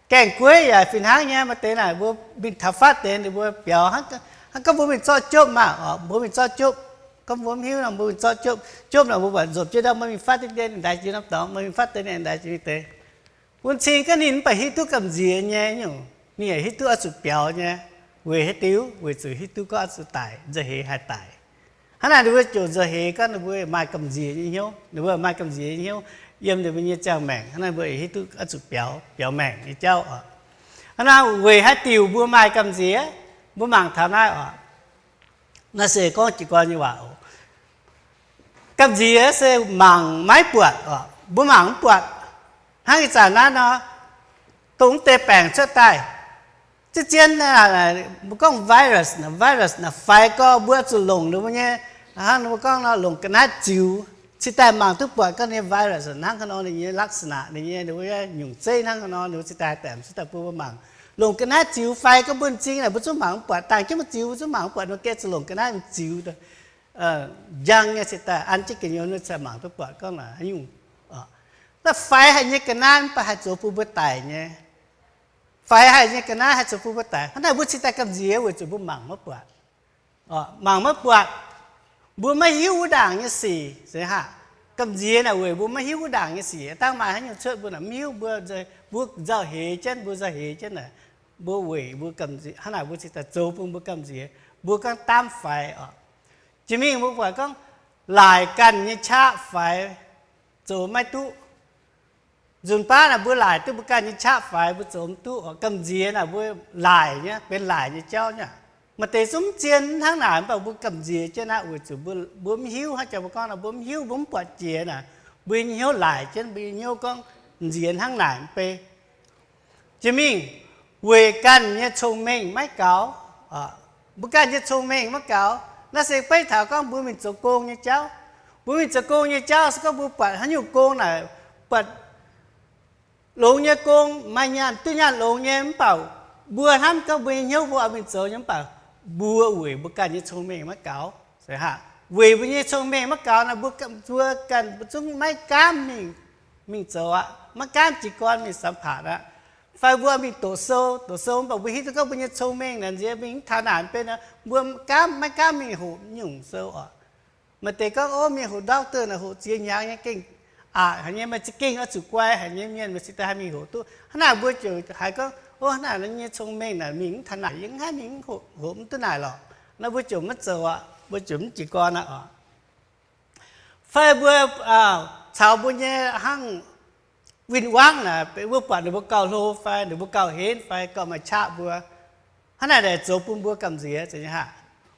Gaengh gueiv yaac fih hnangv nyei. Maaih deix naaic mbuo mingh taux fatv deix ninh mbuo biaux, hnangv gorngv mbuo mingh zorqv jopv maah, mbuo mingh zorqv jopv. Gorngv mbuo mv hiuv nor mbuo mingh zorqv jopv. Jopv naaic mbuo buatc nzopv jienv ndau, meih mingh fatv deix daaih jiex norm dorngx, meih mingh fatv deix daaih jiex deix. Bun cing gorngv ninh mv baac hiuv duqv gamh nziex nyei nyungc, ninh yaac hiuv duqv oix zuqc biaux nyei. Weic haaix diuc? Weic zuqc hiuv duqv gorngv oix zuqc daic, nzauh heix haih daic. Hnangv naaic ninh mbuo ziouc nzauh heix gorngv ninh mbuo maaih gamh nziex nyei hnyouv, ninh mbuo maaih gamh nziex nyei hnyouv yiem ninh mbuo nyei ziangh maengc. Hnangv naaic mbuo hiuv duqv oix zuqc biaux, biaux maengc nyei jauv oc. Hnangv naaic weic haaix diuc mbuo maaih gamh nziex? Mbuo mangc taux naaiv oc. Naaiv se gorngv jiez gorn nyei waac oc. Gamh nziex se mangc maiv buatc oc, mbuo mangc mv buatc. Hnangv ih zanc naaiv nor, dongh mv deix baengc cuotv daaih, zien-zien, mbuo gorngv virus, virus naaic faix gorx mbuo zuqc longc ninh mbuo nyei, hnangv ninh mbuo gorngv nor, longc ga'naaiv ziux, cingx daaih mangc duqv buatc gorngv ninh nyei virus hnangv haaix nor, ninh nyei ลักษณะ, ninh nyei, ninh mbuo nyungc zeiv hnangv haaix nor, ninh mbuo cingx daaih daemc, cingx daaih bun mbuo mangc. Longc ga'naaiv ziux faix gorx mbuo m'zing naaic mbuo zungv mangc mv buatc, dangh jienv mbuo ziux mbuo zungv mangc mv buatc, mbuo gengh zuqc longc ga'naaiv ziux njang nyei cingx daaih an jienv ga'nyiec mbuo cingx mangc duqv buatc gorngv naaic haaix nyungc. Naaiv faix haic nyei ga'naaiv mv baac haih zoux bun mbuo daic nyei. faix haih nyei ga'naaiv haih zoux bun mbuo daic. Hnangv naaic mbuo cingx daaih gamh nziex weic zuqc mbuo mangc maiv buatc. Mangc maiv buatc, mbuo maiv hiuv wuov ndaangc nyei sic. Hnangv gamh nziex naaic weic mbuo maiv hiuv wuov ndaangc nyei sic. Dangh maaih haaix nyungc cuotv mbuo naaic mv hiuv, mbuo nzauh heix jienv, mbuo nzauh heix jienv naaic, mbuo weic mbuo gamh nziex. Hnangv naaic mbuo cingx daaih zoux bun mbuo gamh nziex, mbuo gorngv daamv faix oc. Jiex mingh mbuo buatc gorngv laaic ganh nyei qaqv faix zoux maiv duqv. Nzunc baav naaic mbuo laaic duqv mbuo ganh nyei qaqv faix mbuo zoux mv duqv oc. Gamh nziex naaic mbuo laaic nyei, benx laaic nyei jauv nyei. Maaih deix zungv zien hnangv naaic, mv baac mbuo gamh nziex jienv naaic weic zuqc mbuo mv hiuv. Hnangv jangx mbuo gorngv naaic mbuo mv hiuv, mbuo mv buatc jiex naaic, mbuo nyei hnyouv laaic jienv, mbuo nyei hnyouv gorngv nziex hnangv naaic mv bei. Jiex mingh, weic ganh nyei cong-mengh maiv gaux. Mbuo ganh nyei cong-mengh maiv gaux. Naaiv se beiv taux gorngv mbuo mingh zoux gong nyei jauv. Mbuo mingh zoux gong nyei jauv se gorngv mbuo buatc haaix nyungc gong naaic, buatc longx nyei gong, maaih nyaanh duqv nyaanh longx nyei, mv baac mbuo hnamv gorngv mbuo nyei hnyouv mbuo oix mingh zoux nyei, mv baac mbuo weic mbuo ganh nyei cong-mengh maiv gaux. Weic mbuo nyei cong-mengh maiv gaux naaic, mbuo, mbuo ganh mbuo zungv maiv gaamv mingh, mingh zoux aqv, maiv gaamv jiez gorn mingh samx paatc aqv. Fai mbuo mingh doqc sou, doqc sou mv baac mbuo hiuv duqv gorngv mbuo nyei cong-mengh naaic nziex mingh mv taux naaic mv bei nor, mbuo gaamv, maiv gaamv mingh hoqc nyungc sou oc. Maaih deix gorngv, ov, mingh hoqc doctor naaic hoqc ziex hnyangx nyei gengh aqc haic nyei, meih za'gengh oix zuqc guai haic nyei mienh, meih cingx daaih haih mingh hoqc duqv. Hnangv naaic mbuo ziouc haiz gorngv, ov, hnangv naaic nyei cong-mengh naaic mingh mv taux naaic, yie mv haih mingh hoqc mv duqv naaic lorqc. Naaiv mbuo ziouc maiv zoux aqv, mbuo ziouc mv jiez gorn aqv oc. Fai mbuo caux mbuo nyei hnangv win-wangv naaic, mbuo buatc ninh mbuo gauh hlo fai ninh mbuo gauh henv fai gauh maaih qaqv mbuo, hnangv naaic naaic zoux bun mbuo gamh nziex nyei haic.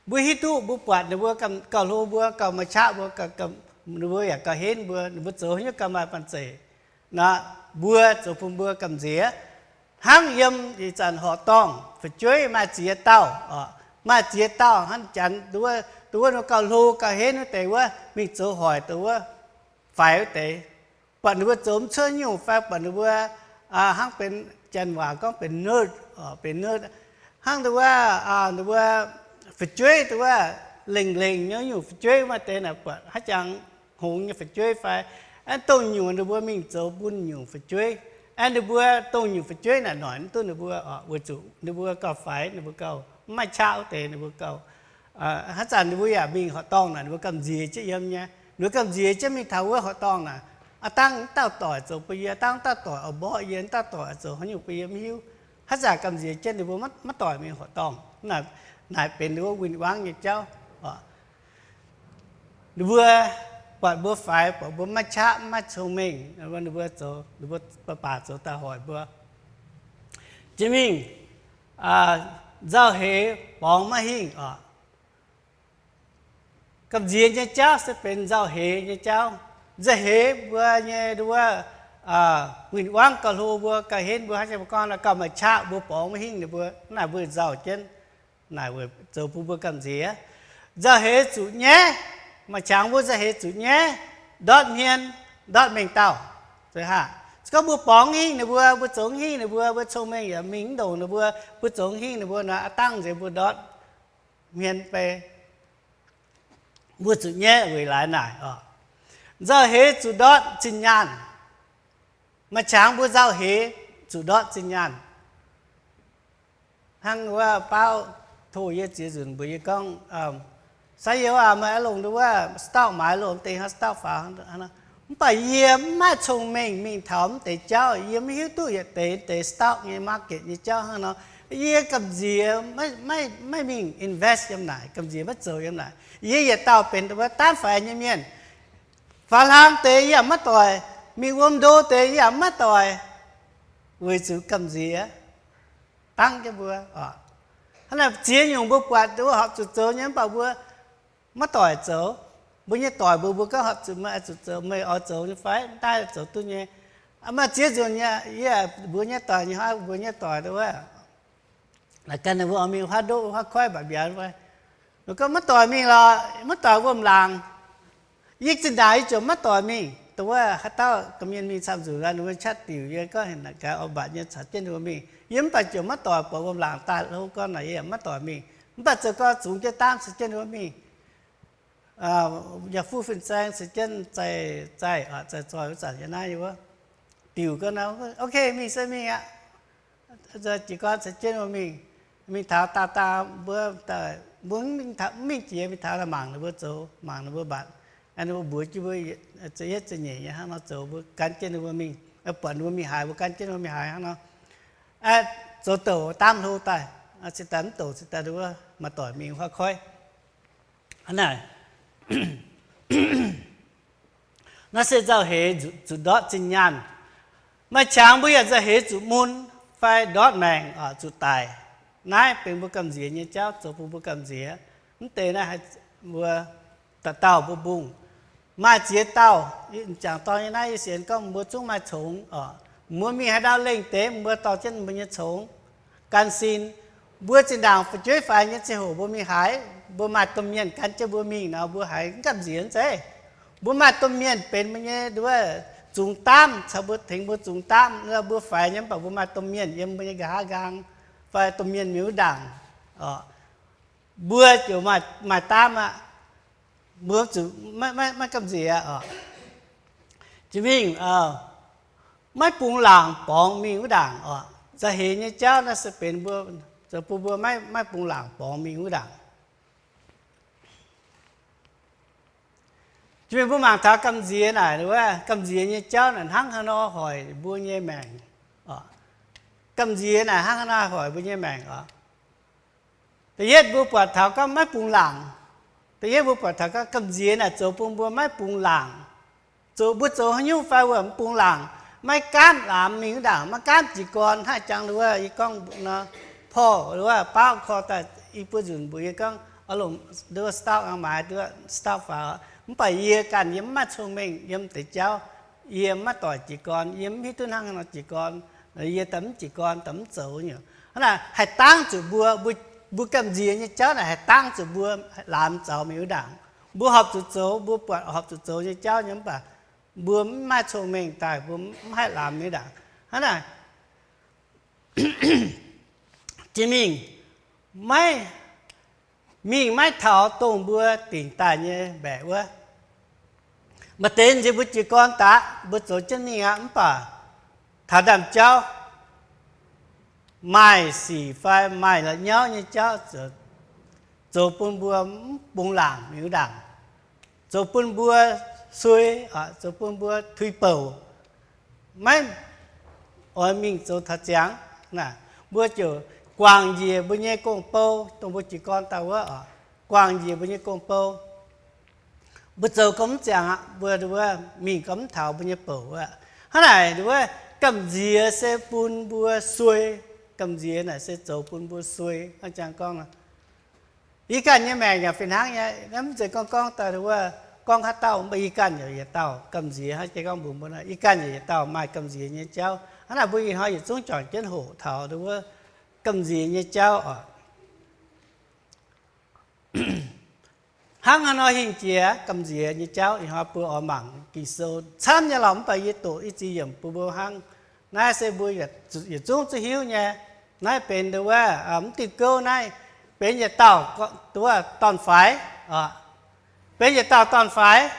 Mbuo hiuv duqv mbuo buatc ninh mbuo gauh hlo mbuo, gauh maaih qaqv mbuo, ninh mbuo yaac gauh henv mbuo, ninh mbuo zoux haaix nyungc gauh maaih banh zeic nor, mbuo zoux bun mbuo gamh nziex. Hnangv yiem ih zanc horqc dorngh fu'jueiv maaih ziex dauh, maaih ziex dauh hnangv janx, dongh wuov ninh mbuo gauh hlo gauh henv wuov deix wuov mingh zoux hoic dongh wuov faix wuov deix. Buatc ninh mbuo zoux mv cuotv nyungc fai buatc ninh mbuo hnangv benx janx waac gorngv benx nerd, benx nerd, hnangv dongh wuov, dongh wuov fu'jueiv dongh wuov lengh lengh nyei nyungc fu'jueiv maaih deix naaic buatc haaix jangx hngongx nyei fu'jueiv fai, aeqv, dongh nyungc ninh mbuo mingh zoux bun nyungc fu'jueiv. Aeqv, ninh mbuo dongh nyungc fu'jueiv naaic noic mv duqv ninh mbuo, weic zuqc ninh mbuo gauh faix, ninh mbuo gauh mv maaih qaqv wuov deix, ninh mbuo gauh, haaix zanc ninh mbuo yaac mingh horqc dorngh naaic ninh mbuo gamh nziex jienv yiem nyei. Ninh mbuo gamh nziex jienv mingh taux wuov horqc dorngh naaic, aav dangh wuov dauh doic zoux bun yie, aav dangh wuov dauh doic oix mborqv yie, wuov dauh doic oix zoux haaix nyungc bun yie mv hiuv. Haaix zanc gamh nziex jienv ninh mbuo maiv doic mingh horqc dorngh. Naaic benx ninh mbuo win-wangv nyei jauv. Ninh mbuo buatc mbuo faix, buatc mbuo maiv qaqv, maiv cong-mengh, ninh mbuo zoux, ninh mbuo baac baac zoux daaih hoic mbuo. Jiex mingh, nzauh heix borngz maiv hingh oc. Gamh nziex nyei jauv se benx nzauh heix nyei jauv. Nzauh heix mbuo nyei wuov win-wangv gauh hlo mbuo, gauh henv mbuo, hnangv jangx mbuo gorngv nor, gauh maaih qaqv mbuo borngz maiv hingh ninh mbuo, naaic mbuo nzauh jienv, naaic weic zoux bun mbuo gamh nziex. Nzauh heix zuqc nyaiv, maaih qangx mbuo nzauh heix zuqc nyaiv, ndortv hmien, ndortv mengh dauh. Se gorngv mbuo borngz mv hingh ninh mbuo, mbuo zoux mv hingh ninh mbuo, mbuo cong-mengh yaac mingh mv ndongc ninh mbuo, mbuo zoux mv hingh ninh mbuo nor, aav dangh nziex mbuo ndortv hmien bei. Mbuo zuqc nyaiv weic laaix naaic oc. Nzauh heix zuqc ndortv zinh nyaanh. Maaih qangx mbuo nzauh heix zuqc ndortv zinh nyaanh. Hnangv wuov baauv tov yie ziex nzunc mbuox yie gorngv, Sai youz aac, meih oix longc nduov wuov stock maaiz loh, mv deix hnangv stock faaux. Mv baac yie mv maaih cong-mengh mingh taux mv deix jauv, yie mv hiuv duqv yietc deix deix stock nyei market nyei jauv hnangv nor. Yie gamh nziex maiv mingh invest yiem naaic, gamh nziex maiv zoux yiem naaic. Yie yietc dauh benx wuov daamv faix nyei mienh. Faaux hlang deix yie yaac maiv doic, mingh wuom ndo deix yie yaac maiv doic, weic zuqc gamh nziex dangv jienv mbuo. Hnangv naaic ziex nyungc mbuo buatc wuov horpc zuqc zoux nyei, mv baac mbuo maiv doic zoux. Mbuo nyei doic mbuox mbuo gorngv horpc zuqc meih oix zuqc zoux, meih oix zoux nyei fai? Daaih zoux duqv nyei. Maaih ziex nzunc yie mbuox nyei doic nyei hnoi, mbuox nyei doic wuov, naaic ganh ninh mbuo oix mingh huaav ndoqv huaav koiv mbaac mbiauz fai? Ninh gorngv maiv doic mingh lorqc, maiv doic wuom-laangc. Yie zinh ndaangc yie ziouc maiv doic mingh. Dongh wuov haaix dauh gorqv-mienh mingh camv nzunc lorqc, ninh mbuo qaqv diuc yie gorngv naaic gaax oix mbatc nyei caux jienv ninh mbuo mingh. Yie mv baac ziouc maiv doic, buatc wuom-laangc daaih hlo gorn naaic yie yaac maiv doic mingh. Mv baac zoux gau zungx jienv daamv caux jienv ninh mbuo mingh. Yaac fuqv fin-saeng caux jienv zaih, zaih, zaih zoih wuov zanc yie naaiv yie wuov diuc gorngv, ok, mingh se mingh aqv. jiez gorn caux jienv mbuo mingh, mingh taux daauh daauh mbuo, mbuo mv mingh jiex, mingh taux mangc ninh mbuo zoux, mangc ninh mbuo mbatc, ninh mbuo mbuox jienv mbuo za'yietv za'nyeic nyei hnangv nor zoux, mbuo gan jienv ninh mbuo mingh, buatc ninh mbuo mingh haaix, mbuo gan jienv ninh mbuo mingh haaix hnangv nor. Zoux douc daamv hlo daaih, cingx daaih mv douc cingx daaih ninh mbuo maaih doic mingh huaav koiv. Hnangv naaic, naaiv se nzauh heix zuqc ndortv zinh nyaanh. Maaih qangx mbuo yaac nzauh heix zuqc mun fai ndortv maengc oc, zuqc daic. Naaiv benx mbuo gamh nziex nyei jauv, zoux bun mbuo gamh nziex. Mv deix naaiv mbuo dauh dauh mbuo mbungh. Maaih ziex dauh, m'jangc dorn nyei naaiv yie sienx gorngv mbuo zungv maaih congx oc. Mbuo mingh haaix ndau lengh deix mbuo dorh jienv mbuo nyei congx gan sin. Mbuo zinh ndaangc fu'jueiv faix nyei ziangh hoc mbuo mingh haaix, mbuo maaih domh mienh gan jienv mbuo mingh nor, mbuo haiz mv gamh nziex zeiv. Mbuo maaih domh mienh benx mbuo nyei nduov zungx daamv, caux mbuo tengx mbuo zungx daamv. Mbuo faix nyei mv baac mbuo maaih domh mienh yiem mbuo nyei nqa'haav nqaang fai domh mienh mingh wuov ndaangc oc, mbuo ziouc maaih daamv aqv. Mbuo zuqc maiv gamh nziex oc. Jiex mingh maiv bungx laangc borngz mingh wuov ndaangc oc. Nzauh heix nyei jauv naaiv se benx mbuo, zoux bun mbuo maiv bungx laangc borngz mingh wuov ndaangc. Jiex mingh mbuo mangc taux gamh nziex naaic, gamh nziex nyei jauv naaic hnangv haaix nor hoic mbuo nyei maengc oc. Gamh nziex naaic hnangv haaix nor hoic mbuo nyei maengc oc. Da'yietv mbuo buatc taux gorngv maiv bungx laangc. Da'yietv mbuo buatc taux gorngv gamh nziex naaic zoux bun mbuo maiv bungx laangc. Zoux mbuo zoux haaix nyungc fai wuov mv bungx laangc, maiv gaamv laamx mingh wuov ndaangc, maiv gaamv jiez gorn. Hnangv jangx wuov yie gorngv nor, Paul wuov baauv korv daaih i buo nzunc mbuox yie gorngv, o longc nduov stav maaiz nduov stav faaux, mv baac yie ganh yie mv maaih cong-mengh yiem deix jauv. Yie maiv doic jiez gorn, yie mv hiuv duqv hnangv haaix nor jiez gorn. Yie daaih mv jiez gorn, daaih mv zoux nyei. Hnangv naaic haih dangv zuqc mbuo, mbuo gamh nziex nyei jauv naaic haih dangv zuqc mbuo laamx zaux mingh wuov ndaangc. Mbuo horpc zuqc zoux, mbuo buatc horpc zuqc zoux nyei jauv nyei, mv baac mbuo mv maaih cong-mengh daaih, mbuo mv haih laamx mingh ndaangc. Hnangv naaic, jiex mingh maiv, mingh maiv taux dongh mbuo dingc daaih nyei mbaeqc wuov. Maaih deix nziex mbuo jiez gorn daaih, mbuo zoux jienv mingh aqv, mv baac taux ndaamv-jauv maaih sic fai maaih la'nyauv nyei jauv zoux bun mbuo mv bungx laangc mingh wuov ndaangc, zoux bun mbuo sui, zoux bun mbuo tuix bouc, maiv oix mingh zoux taux ziangx. Mbuo ziouc guangc njiec mbuo nyei gong-bou, dongh mbuo jiez gorn daaih wuov oc, guangc njiec mbuo nyei gong-bou. Mbuo zoux gau mv ziangx aqv, mbuo mingh gau mv taux mbuo nyei bouc aqv. Hnangv naaic wuov, gamh nziex se bun mbuo sui. Gamh nziex naaic se zoux bun mbuo sui. Hnangv jangx gorngv nor, yie ganh nyei maengc yaac fih hnangv nyei. Mv zeiz gorngv gorngv daaih wuov, gorngv haaix dauh, mv baac yie ganh yaac yietc dauh gamh nziex. Hnangv jiex gorngv mbuox mbuo nor, yie ganh yaac yietc dauh maaih gamh nziex nyei jauv. Hnangv naaic mbuo ih hnoi yietc zungv juangc jienv hoqc taux wuov gamh nziex nyei jauv oc. Hnangv haaix nor hingh jiex gamh nziex nyei jauv? Ih hnoi mbuo oix mangc Ging-Sou camv nyei lorqc, mv baac yie doqc i ziex yiemc bun mbuo hnangv. Naaiv se mbuo yietc zungv zuqc hiuv nyei. Naaiv benx nduov, mv diuh gouv naaiv benx yietc dauh nduov dorn-faix, benx yietc dauh dorn-faix.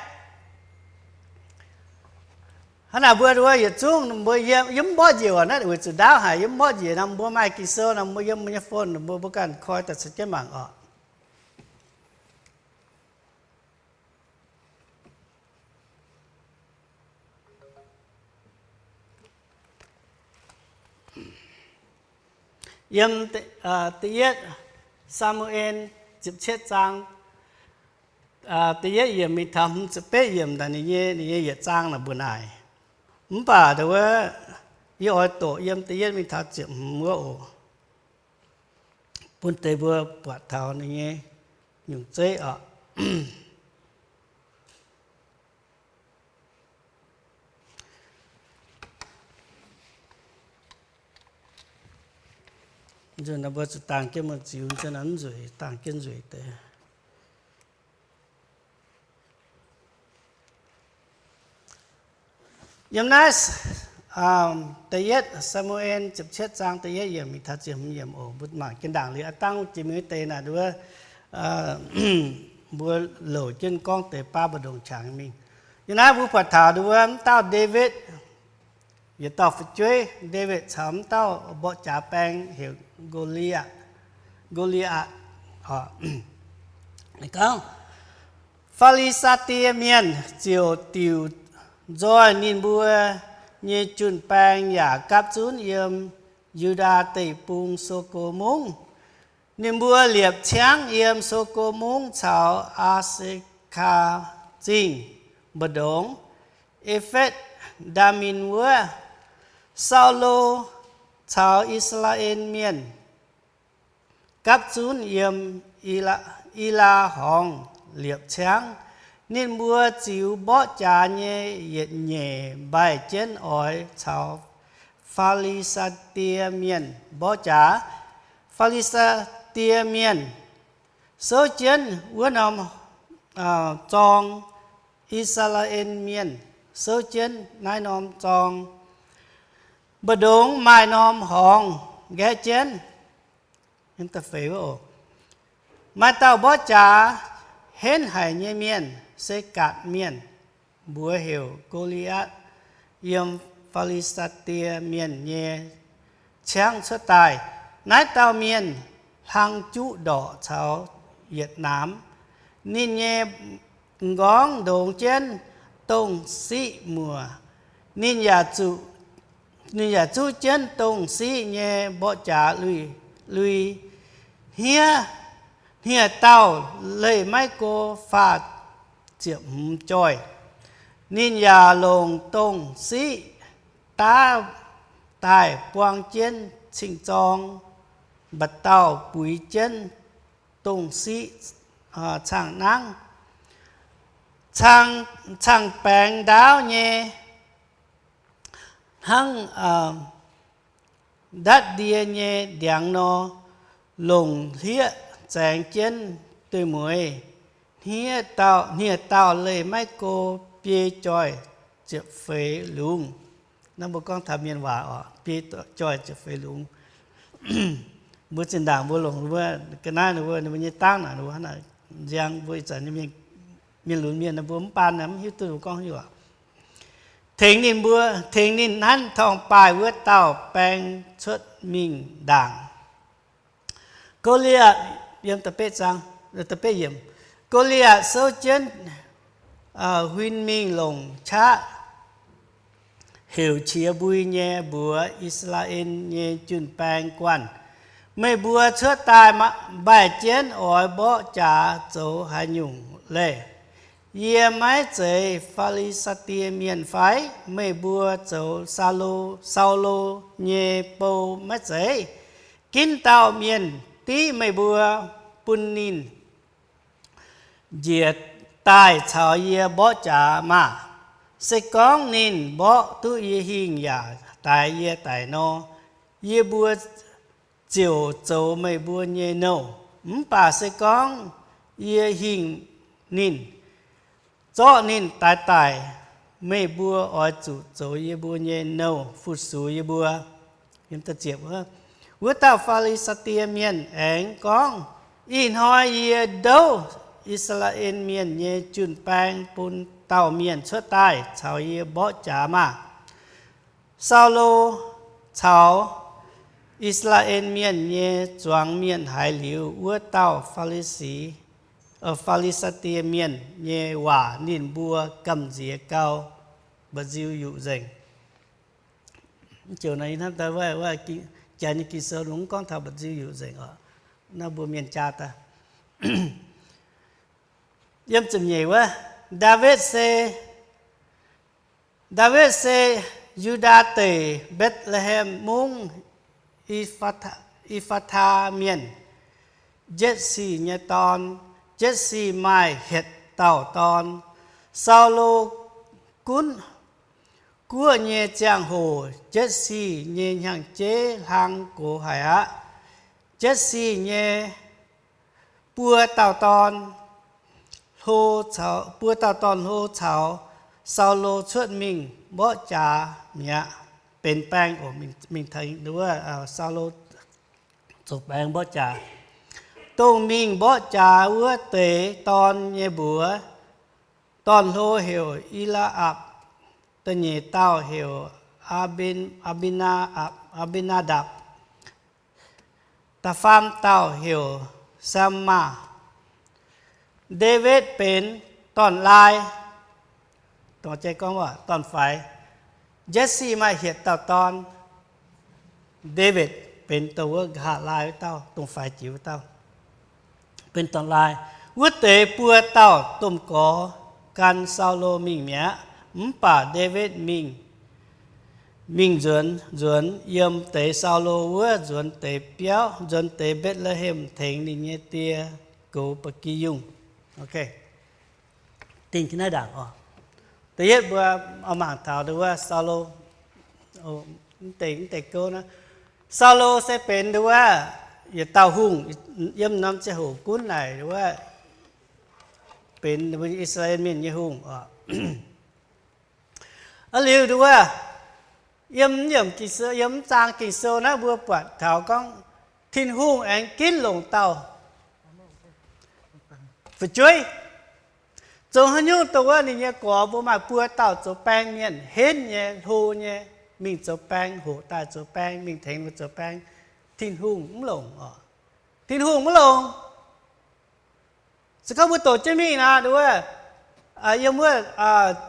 Hnangv naaic mbuo nduov yietc zungv mbuo yiem mv mborqv njiec naaiv, weic zuqc ndaauv haic yiem mv mborqv njiec nor, mbuo maaih Ging-Sou nor, mbuo yiem mbuo nyei phone mbuo, mbuo ganh koi daaih caux jienv mangc oc. Yiem da'yietv Saa^mu^en ziepc cietv zaang, da'yietv yiemc mingh taux hmz ziepc betv yiemc daaih, ninh nyei, ninh nyei yietc zaang naaic mbuo naaic. Mv baac wuov, yie oix doqc yiem da'yietv mingh taux ziepc hmz wuov oc, bun deix mbuo buatc taux ninh nyei nyungc zeiv oc. Nzunc naaiv mbuo zuqc dangh jienv muoz-ziux, nzunc naaiv mv nzueic, dangh jienv nzueic deix. Yiem naaiv da'yietv Saa^mu^en ziepc cietv zaang da'yietv yiemc mingh taux ziepc hmz yiemc oc, mbuo mangc jienv ndaangc liuz aqv. Dangh jiex mingh wuov deix naaic wuov, mbuo louc jienv gorngv deix baav mbu'ndongx qangx mingh. Yiem naaiv mbuo buatc taux wuov, m'dauh Ndaawitv, yietc dauh fu'jueiv, Ndaawitv caux m'dauh mborqv jaax baeng heuc Go^li^aatc, Go^li^aatc. Gorngv, Fi^li^saa^die Mienh ziouc diuc nzoih ninh mbuo nyei jun-baeng yaac gapv zunv yiem Yu^ndaa Deic-Bung Sogo Mungv. Ninh mbuo liepc ciangv yiem Sogo Mungv caux Aa^se^kaa Zingh mbu'ndongx, E^fetv Ndaa^min Wuov. Saulo caux I^saa^laa^en Mienh gapv zunv yiem Elaa Horngz liepc ciangv. Ninh mbuo ziux mborqv jaax nyei yietc nyeic mbaih jienv oix caux Fi^li^saa^die Mienh mborqv jaax. Fi^li^saa^die Mienh souv jienv wuov norm zorng, I^saa^laa^en Mienh souv jienv naaiv norm zorng. Mbu'ndongx maaih norm horngz nqaeqv jienv. Maaih dauh mborqv jaax henv haic nyei mienh se Gaatc Mienh, mbuox heuc Go^li^aatc, yiem Fi^li^saa^die Mienh nyei ciangv cuotv daaih. Naaiv dauh mienh hlang juqv ndorqc caux yietc naamx. Ninh nyei m'nqorngv ndongx jienv dongh siqv muoc. Ninh yaac zuqc, ninh yaac zuqv jienv dongh siqv nyei mborqv jaax lui, lui hniev, hniev-daauh leih maiv go faah ziepc hmz joih. Ninh yaac longc dongh siqv daav daaih buang jienv cing-zorng, mba'dauh buix jienv dongh siqv caangh nangv, caangh baengx ndaauv nyei, hnangv ndatv ndie nyei ndiangx nor, longc hlieqv zaengx jienv dueiv-mueiz. Hniev-daauh leih maiv go biei joih ziepc feix lungz. Naaiv mbuo gorngv taux mienh waac oc, biei joih ziepc feix lungz. Mbuo zinh ndaangc mbuo longc mbuo ga'naaiv ninh mbuo, ninh mbuo nyei dangv naaic, nziang mbuo ih zanc mienh lunx mienh mbuo mv baan mv hiuv duqv mbuo gorngv haaix nyungc. Tengx ninh mbuo, tengx ninh hnanv torngv-baaih wuov dauh baeng cuotv mingh ndaangc. Go^li^aatc, yiem, Go^li^aatc souv jienv huin mingh longc qaqv heuc qiex mbui nyei mbuox I^saa^laa^en nyei jun-baeng guanh, Meih mbuo cuotv daaih mbaih jienv oix mborqv jaax zoux haaix nyungc leih? Yie maiv zeiz Fi^li^saa^die Mienh fai? Meih mbuo zoux Saulo, Saulo nyei bou maiv zeiz? Ginv dauh mienh div meih mbuo bun ninh njiec daaih caux yie mborqv jaax maah! Se gorngv ninh mborqv duqv yie hingh yaac daix yie daic nor, yie mbuo ziouc zoux meih mbuo nyei nouh. Mv baac se gorngv yie hingh ninh, zorqv ninh daix daic, meih mbuo oix zuqc zoux yie mbuo nyei nouh fu-sux yie mbuo. Wuov dauh Fi^li^saa^die Mienh aengx gorngv, Ih hnoi yie ndouv I^saa^laa^en Mienh nyei jun-baeng bun dauh mienh cuotv daaih caux yie mborqv jaax maah! Saulo caux I^saa^laa^en Mienh nyei zuangx mienh haiz liuz wuov dauh Fi^li^si, Fi^li^saa^die Mienh nyei waac, ninh mbuo gamh nziex gau, mba'nziu yuqc nzengc. Jaax nyei Ging-Sou longc gorngv taux mba'nziu yuqc nzengc oc. Naaiv mbuo mienh jaa daaih. Yiem ziepc nyeic wuov, Ndaawitv se, Ndaawitv se Yu^ndaa Deic, Mbetc^le^hem Mungv, E^faa^taa Mienh, Jetc^si nyei dorn. Jetc^si maaih hietc dauh dorn. Saulo gunv guoqv nyei ziangh hoc, Jetc^si nyei hnyangx-jeiv hlang gox haic aqv. Jetc^si nyei buo dauh dorn, buo dauh dorn-hlo caux Saulo cuotv mingh mborqv jaax mi'aqv. Benx baeng, mingh tengx wuov Saulo zoux baeng mborqv jaax. Dongh mingh mborqv jaax wuov deix dorn nyei mbuox, dorn-hlo heuc E^laa^apc, da'nyeic dauh heuc Aa^mbin- Aa^mbinaa- Aa^mbinaa^ndapc. Da'faam dauh heuc Sammaa. Ndaawitv benx dorn-laai, dorn-faix. Jesi maaih hietc dauh dorn. Ndaawitv benx dongh wuov nqa'haav laai wuov dauh, dongh faix jiex wuov dauh, benx dorn-laai. Wuov deix buo dauh domh gorx gan Saulo mingh mi'aqv. Mv baac Ndaawitv mingh, mingh nzuonx, nzuonx yiem deix Saulo wuov nzuonx deix biauv, nzuonx deix Mbetc^le^hem, tengx ninh nyei die goux ba'gi yungh. Da'yietv mbuo mangc taux nduov wuov Saulo, mv deix, mv deix gouv naaiv, Saulo se benx nduov wuov yietc dauh hungh, yiem norm ziangh hoc gunv naaic nduov wuov benx I^saa^laa^en Mienh nyei hungh oc. Aa, liuz nduov wuov, yiem, yiem mv zaang Ging-Sou naaiv mbuo buatc taux gorngv Tin-Hungh aengx ginv longc dauh fu'jueiv. Zoux haaix nyungc dongh wuov ninh nyei gorx mbuo maaih buo dauh zoux baeng mienh, henv nyei, hlo nyei, mingh zoux baeng, hoqc daaih zoux baeng, mingh tengx mbuo zoux baeng, Tin-Hungh mv longc oc. Tin-Hungh mv longc. Se gorngv mbuo doqc jienv mingh nor, nduov wuov, yiem wuov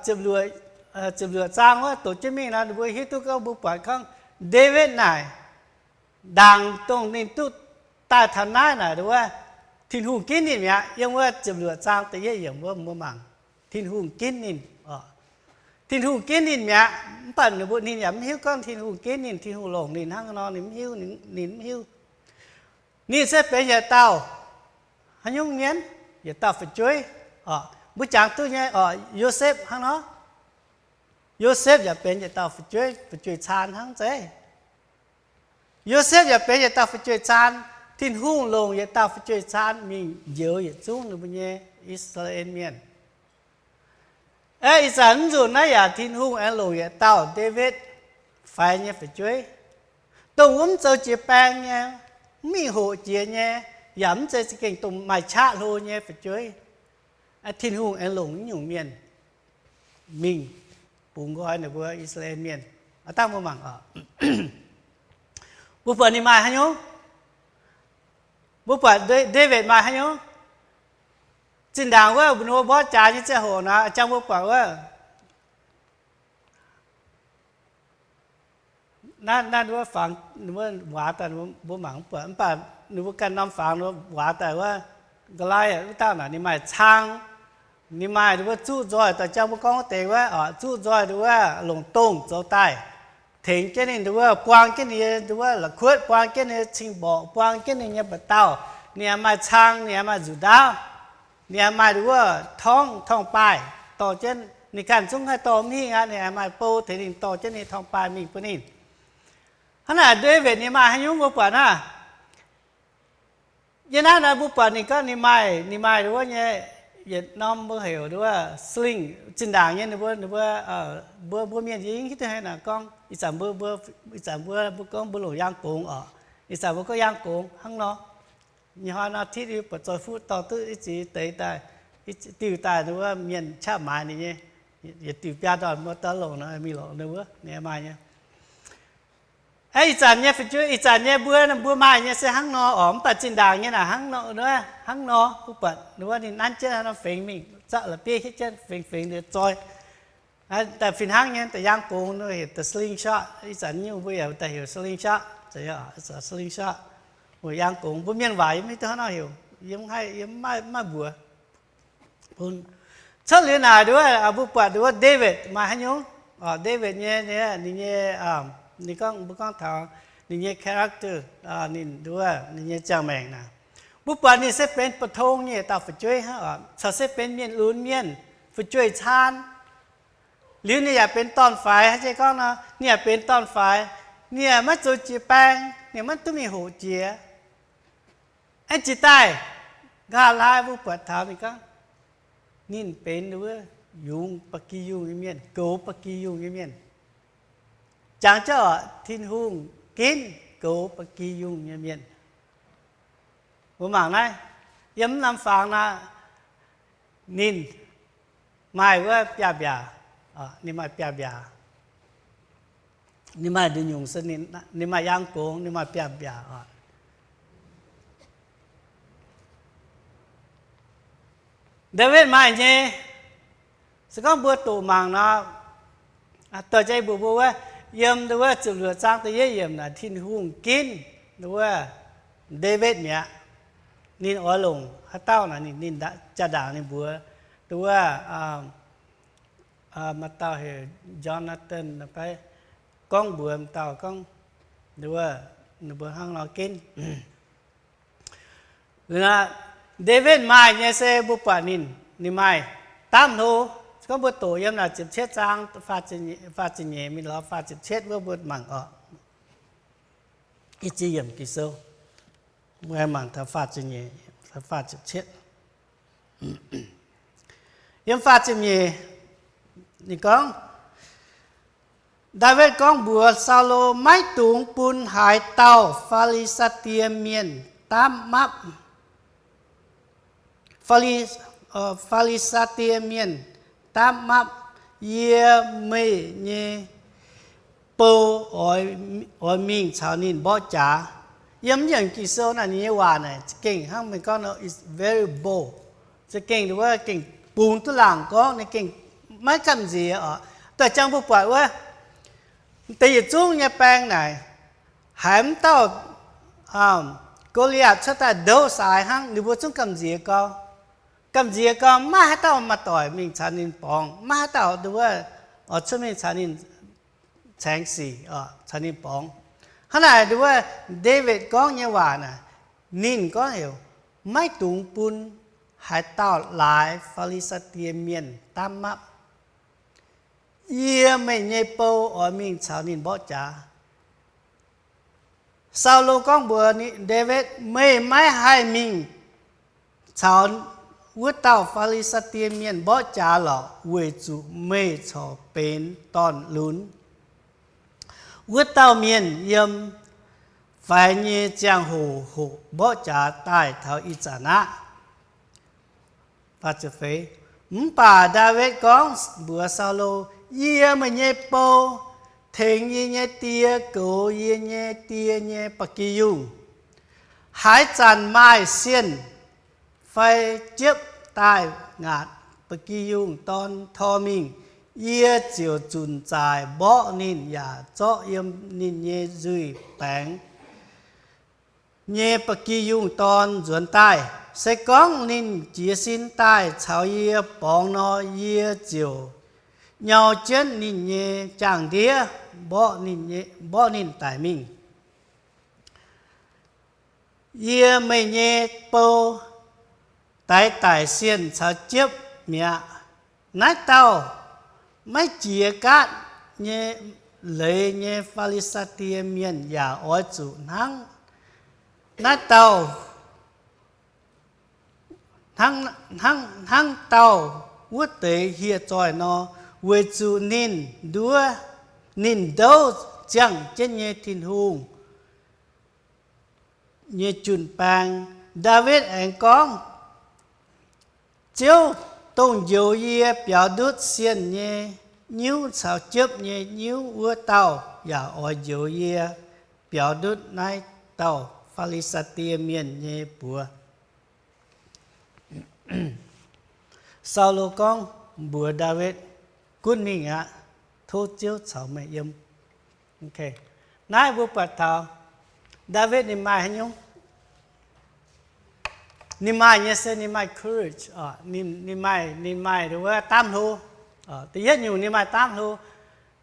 ziepc luoqc zaang wuov doqc jienv mingh nor, ninh mbuo hiuv duqv gorngv mbuo buatc gorngv Ndaawitv naaic, ndaangc dongh ninh duqv daaih taux naaiv naaic, nduov wuov, Tin-Hungh ginv ninh mi'aqv. Yiem wuov ziepc luoqc zaang da'yietv yiemc wuov mbuo mangc, Tin-Hungh ginv ninh. Tin-Hungh ginv ninh mi'aqv, mv baac ninh yaac mv hiuv gorngv Tin-Hungh ginv ninh, Tin-Hungh longc ninh hnangv nor, ninh mv hiuv, ninh mv hiuv. Ninh se benx yietc dauh haaix nyungc mienh? Yietc dauh fu'jueiv. Mbuo jangx duqv nyei oc, Yosepv hnangv nor. Yosepv yaac benx yietc dauh fu'jueiv, fu'jueiv-caan hnangv zeiv. Yosepv yaac benx yietc dauh fu'jueiv-caan. Tin-Hungh longc yietc dauh fu'jueiv-caan mingh njoux yietc zungv ninh mbuo nyei I^saa^laa^en Mienh. Aeqv, ih zanc mv nzunc naaiv yaac Tin-Hungh aengx longc yietc dauh Ndaawitv faix nyei fu'jueiv, dongh wuov mv zoux jiex baeng nyei, mv mingh hoqc jiex nyei, yaac mv zeiz za'gengh dongh maaih qaqv hlo nyei fu'jueiv. Tin-Hungh aengx longc naaiv nyungc mienh mingh bungx nqoi ninh mbuo I^saa^laa^en Mienh. Aav dangh mbuo mangc oc, mbuo buatc ninh maaih haaix nyungc? Mbuo buatc Ndaawitv maaih haaix nyungc? Zinh ndaangc wuov mbuo mborqv jaax nyei ziangh hoc naaic, jang mbuo buatc wuov, naaiv, naaiv wuov fangx, wuov waac daaih mbuo mangc mv buatc, mv baac ninh mbuo ganh norm fangx waac daaih wuov, Ga'laaih wuov dauh naaic ninh maaih cang, ninh maaih nduov wuov zuqv nzoih, daaih jang mbuo gorngv wuov deix wuov, zuqv nzoih nduov wuov longc dongh zoux daaih, tengx jienv ninh nduov wuov, buang jienv ninh nyei nduov wuov la'kuotv, buang jienv ninh nyei cing-mborqc, buang jienv ninh nyei mba'dauh. Ninh maaih cang, ninh maaih nzuqc ndaauv, ninh maaih nduov wuov torngv torngv-baaih dorh jienv. Ninh ganh zungv haih dorh mingh aqv, ninh maaih bou tengx ninh dorh jienv ninh torngv-baaih mingh bun ninh. Hnangv naaic Ndaawitv ninh maaih haaix nyungc mbuo buatc naaiv? Yiem naaiv nor mbuo buatc ninh gorngv ninh maaih, ninh maaih nduov wuov nyei, yietc norm mbuo heuc nduov wuov sling. Zinh ndaangc nyei ninh mbuo, ninh mbuo, mbuo, mbuo mienh yie hiuv duqv haaix nor gorngv, ih zanc mbuo, mbuo, ih zanc mbuo, mbuo gorngv mbuo longc yaang gongx oc. Ih zanc mbuo gorngv yaang gongx hnangv nor. Nyei hnoi nor Titv yie buatc zoih fuqv dorh duqv i ziex deix daaih, diuh daaih nduov wuov mienh qaqv maaiz ninh nyei, yietc diuh biaa ndorn mbuo daaih longc nor mingh longc ninh wuov ninh maaih nyei. Aeqv, ih zanc nyei fu'jueiv, ih zanc nyei mbuo, mbuo maaih nyei se hnangv nor oc. Mv baac zinh ndaangc nyei naaic hnangv nor, hnangv nor mbuo buatc nduov wuov ninh nanv jienv hnangv nor fengx mingh, zaqv la'bieiv hietv jienv fengx, fengx liuz zoi. Daaih fih hnangv nyei daaih yaang gongx heuc the slingshot. Ih zanc nyungc mbuo yaac daaih heuc slingshot, slingshot. Yaang gongx mbuo mienh waac yie mv hiuv duqv hnangv nor heuc, yie mv haih, yie mv maaih mbuox bun. Cuotv liuz naaic nduov wuov, mbuo buatc nduov wuov Ndaawitv maaih haaix nyungc? Ndaawitv nyei, ninh nyei, ninh gorngv, mbuo gorngv taux ninh nyei character, ninh nduov wuov ninh nyei ziangh maengc naaic, mbuo buatc ninh se benx mbu'ndongx nyei dauh fu'jueiv hnangv oc, caux se benx mienh lunx mienh, fu'jueiv-caan. Liuz ninh yaac benx dorn-faix, haaix jiex gorngv nor, ninh yaac benx dorn-faix. Ninh yaac maiv zoux jiex baeng, ninh maiv duqv mingh hoqc jiex. Aengx jiex daaih, nqa'haav laai mbuo buatc taux ninh gorngv, ninh benx nduov wuov yungz ba'gi yungh nyei mienh, goux ba'gi yungh nyei mienh. Jangx jienv oc, Tin-Hungh ginv goux ba'gi yungh nyei mienh. Mbuo mangc naaiv, yiem mv norm fangx nor, ninh maaih wuov biaav-mbiaac, ninh maaih biaav-mbiaac. Ninh maaih nduqc nyungc se ninh maaih yaang gongx, ninh maaih biaav-mbiaac oc. Ndaawitv maaih nyei, se gorngv mbuo doqc mangc nor, dorh jai mbuox mbuo wuov, yiem nduov wuov Ziepc Luoqc zaang da'yietv yiemc naaic Tin-Hungh ginv nduov wuov Ndaawitv mi'aqv. Ninh oix longc haaix dauh naaic, ninh jaa-ndaangc ninh mbuox nduov wuov, maaih dauh heuc Jonathan, gorngv mbuox dauh gorngv, nduov wuov, ninh mbuo hnangv nor ginv. Ndaawitv maaih nyei se mbuo buatc ninh, ninh maaih daamv hlo. Se gorngv mbuo doqc yiem naaic ziepc cietv zaang, faah ziepc nyeic mingh lorz faah ziepc cietv wuov mbuo mangc oc. I ziex yiemc Ging-Sou, mbuo mangc taux faah ziepc nyeic, faah ziepc cietv. Yiem faah ziepc nyeic ninh gorngv, Ndaawitv gorngv mbuox Saulo, Maiv dungx bun haaix dauh Fi^li^saa^die Mienh daapv mapv. Fi^li^saa^die Mienh daapv mapv. Yie, meih nyei bou, oix mingh caux ninh mborqv jaax. Yiem yiemc Ging-Sou naaic ninh nyei waac naaic za'gengh hnangv meih gorngv nor, is very bold. Za'gengh wuov gengh bungx duqv laangc gorngv, ninh gengh maiv gamh nziex oc. Daaih jangx mbuo buatc wuov, deix yietc zungv nyei baeng naaic, haiz m'dauh Go^li^atc cuotv daaih ndouv saaix hnangv, ninh mbuo zungv gamh nziex gau. Gamh nziex gau, maiv haaix dauh maaih doic mingh caux ninh borngz, maiv haaix dauh nduov wuov oix cuotv mingh caux ninh caengx sic, caux ninh borngz. Hnangv naaic nduov wuov Ndaawitv gorngv nyei waac naaic, ninh gorngv heuc, Maiv dungx bun haaix dauh laaix Fi^li^saa^die Mienh daapv mapv. Yie, meih nyei bou, oix mingh caux ninh mborqv jaax. Saulo gorngv mbuox Ndaawitv, Meih maiv haih mingh caux wuov dauh Fi^li^saa^die Mienh mborqv jaax lorqc, weic zuqc meih corc benx dorn-lunx. Wuov dauh mienh yiem faix nyei ziangh hoc hoqc mborqv jaax daaih taux ih zanc aqv. Mv baac Ndaawitv gorngv mbuox Saulo, Yie, meih nyei bou, tengx yie nyei die goux yie nyei die nyei ba'gi yungh. Haaix zanc maaih sienh fai jiepv daaih ngaatc ba'gi yungh dorn tor mingh, yie ziouc zunc zaaic mborqv ninh yaac zorqv yiem ninh nyei nzuih baengx nyei ba'gi yungh dorn nzuonx daaih. Se gorngv ninh jiez sin daaih caux yie borngz nor, yie ziouc nyau jienv ninh nyei jaang-ndiev mborqv ninh daic mingh. Yie, meih nyei bou, daix daic sienh caux jiepv mi'aqv. Naaiv dauh maiv jiex gaatv nyei leiz nyei Fi^li^saa^die Mienh yaac oix zuqc hnangv naaiv dauh, hnangv dauh wuov deix hieh zoih nor, weic zuqc ninh nduov, ninh ndouv ziangh jienv nyei Tin-Hungh nyei jun-baeng. Ndaawitv aengx gorngv, Ziouv, dongh njoux yie biaux ndutv sienh nyei nyiuv caux jiepv nyei nyiuv wuov dauh yaac oix njoux yie biaux ndutv naaiv dauh Fi^li^saa^die Mienh nyei buoz. Saulo gorngv mbuox Ndaawitv, Gunv mingh aqv. Tov Ziouv caux meih yiem. Naaiv mbuo buatc taux Ndaawitv ninh maaih haaix nyungc? Ninh maaih nyei se ninh maaih courage, ninh maaih, ninh maaih nduov wuov daamv hlo. Da'yietv nyungc ninh maaih daamv hlo.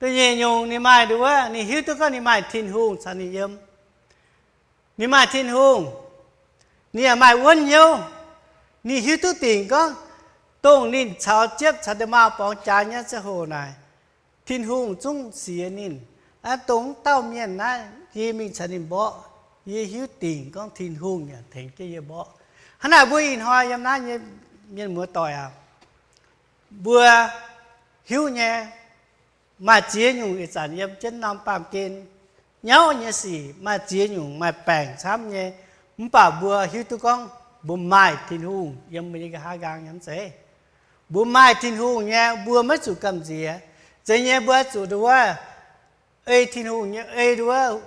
Da'nyeic nyungc ninh maaih nduov wuov, ninh hiuv duqv gorngv ninh maaih Tin-Hungh caux ninh yiem. Ninh maaih Tin-Hungh, ninh yaac maaih wuonv hnyouv. Ninh hiuv duqv dingc gorngv, dongh ninh caux jiepv caux nda'maauh borngz jaax nyei ziangh hoc naaic, Tin-Hungh zungv siex ninh. Aa, dongh wuov dauh mienh naaiv, yie mingh caux ninh mborqv, yie hiuv dingc gorngv Tin-Hungh yaac tengx jienv yie mborqv. Hnangv naaic mbuo ih hnoi yiem naaiv nyei mienh muoz-doic aac, mbuo hiuv nyei, maaih ziex nyungc ih zanc yiem jienv norm baamh gen nyauv nyei sic, maaih ziex nyungc maaih baengc camv nyei. Mv baac mbuo hiuv duqv gorngv mbuo maaih Tin-Hungh yiem mbuo nyei nqa'haav nqaang nyei mv zeiz? Mbuo maaih Tin-Hungh nyei, mbuo maiv zuqc gamh nziex. Zeiz nyei, mbuo zuqc nduov wuov, ei Tin-Hungh nyei, ei nduov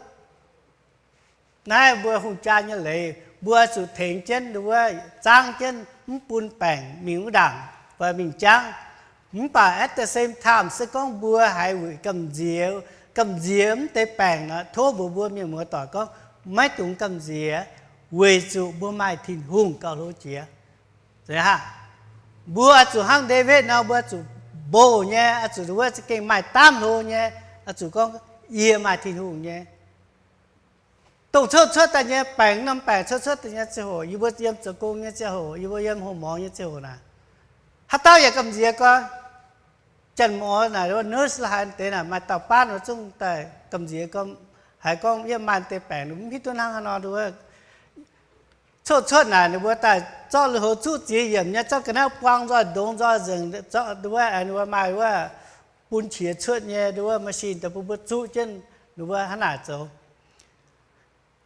naaiv mbuo hungh jaa nyei leiz, mbuo zuqc tengx jienv nduov, zaangv jienv mv bun baengc mingh wuov ndaangc fai mingh jangv. Mv baac at the same time se gorngv mbuo haiz weic gamh nziex, gamh nziex mv deix baengc nor, tov mbuox mbuo mienh muoz-doic gorngv maiv dungx gamh nziex, weic zuqc mbuo maaih Tin-Hungh gauh hlo jiex. Mbuo oix zuqc hnangv Ndaawitv nor, mbuo oix zuqc bold nyei, oix zuqc nduov za'gengh maaih daamv hlo nyei, oix zuqc gorngv yie maaih Tin-Hungh nyei. Dongh cuotv cuotv daaih nyei baengc, norm baengc cuotv cuotv daaih nyei ziangh hoc, yie mbuo yiem zoux gong nyei ziangh hoc, yie mbuo yiem houx morngx nyei ziangh hoc naaic, haaix dauh yaac gamh nziex gorx. Janx-mor naaic, nurse la'haaix deix naaic, maaih dauh baav nor zungv daaih gamh nziex gorx, haiz gorngv yie maaih deix baengc, mv hiuv duqv hnangv haaix nor nduov. Cuotv cuotv naaic ninh mbuo daaih zorqv lui-houx zuqv ziex yiemc nyei, zorqv ga'naaiv buang nzoih, ndongx nzoih, nzengc nduov, ninh mbuo maaih wuov bun qiex cuotv nyei nduov machine daaih bun mbuo zuqv jienv ninh mbuo hnangv naaic zoux.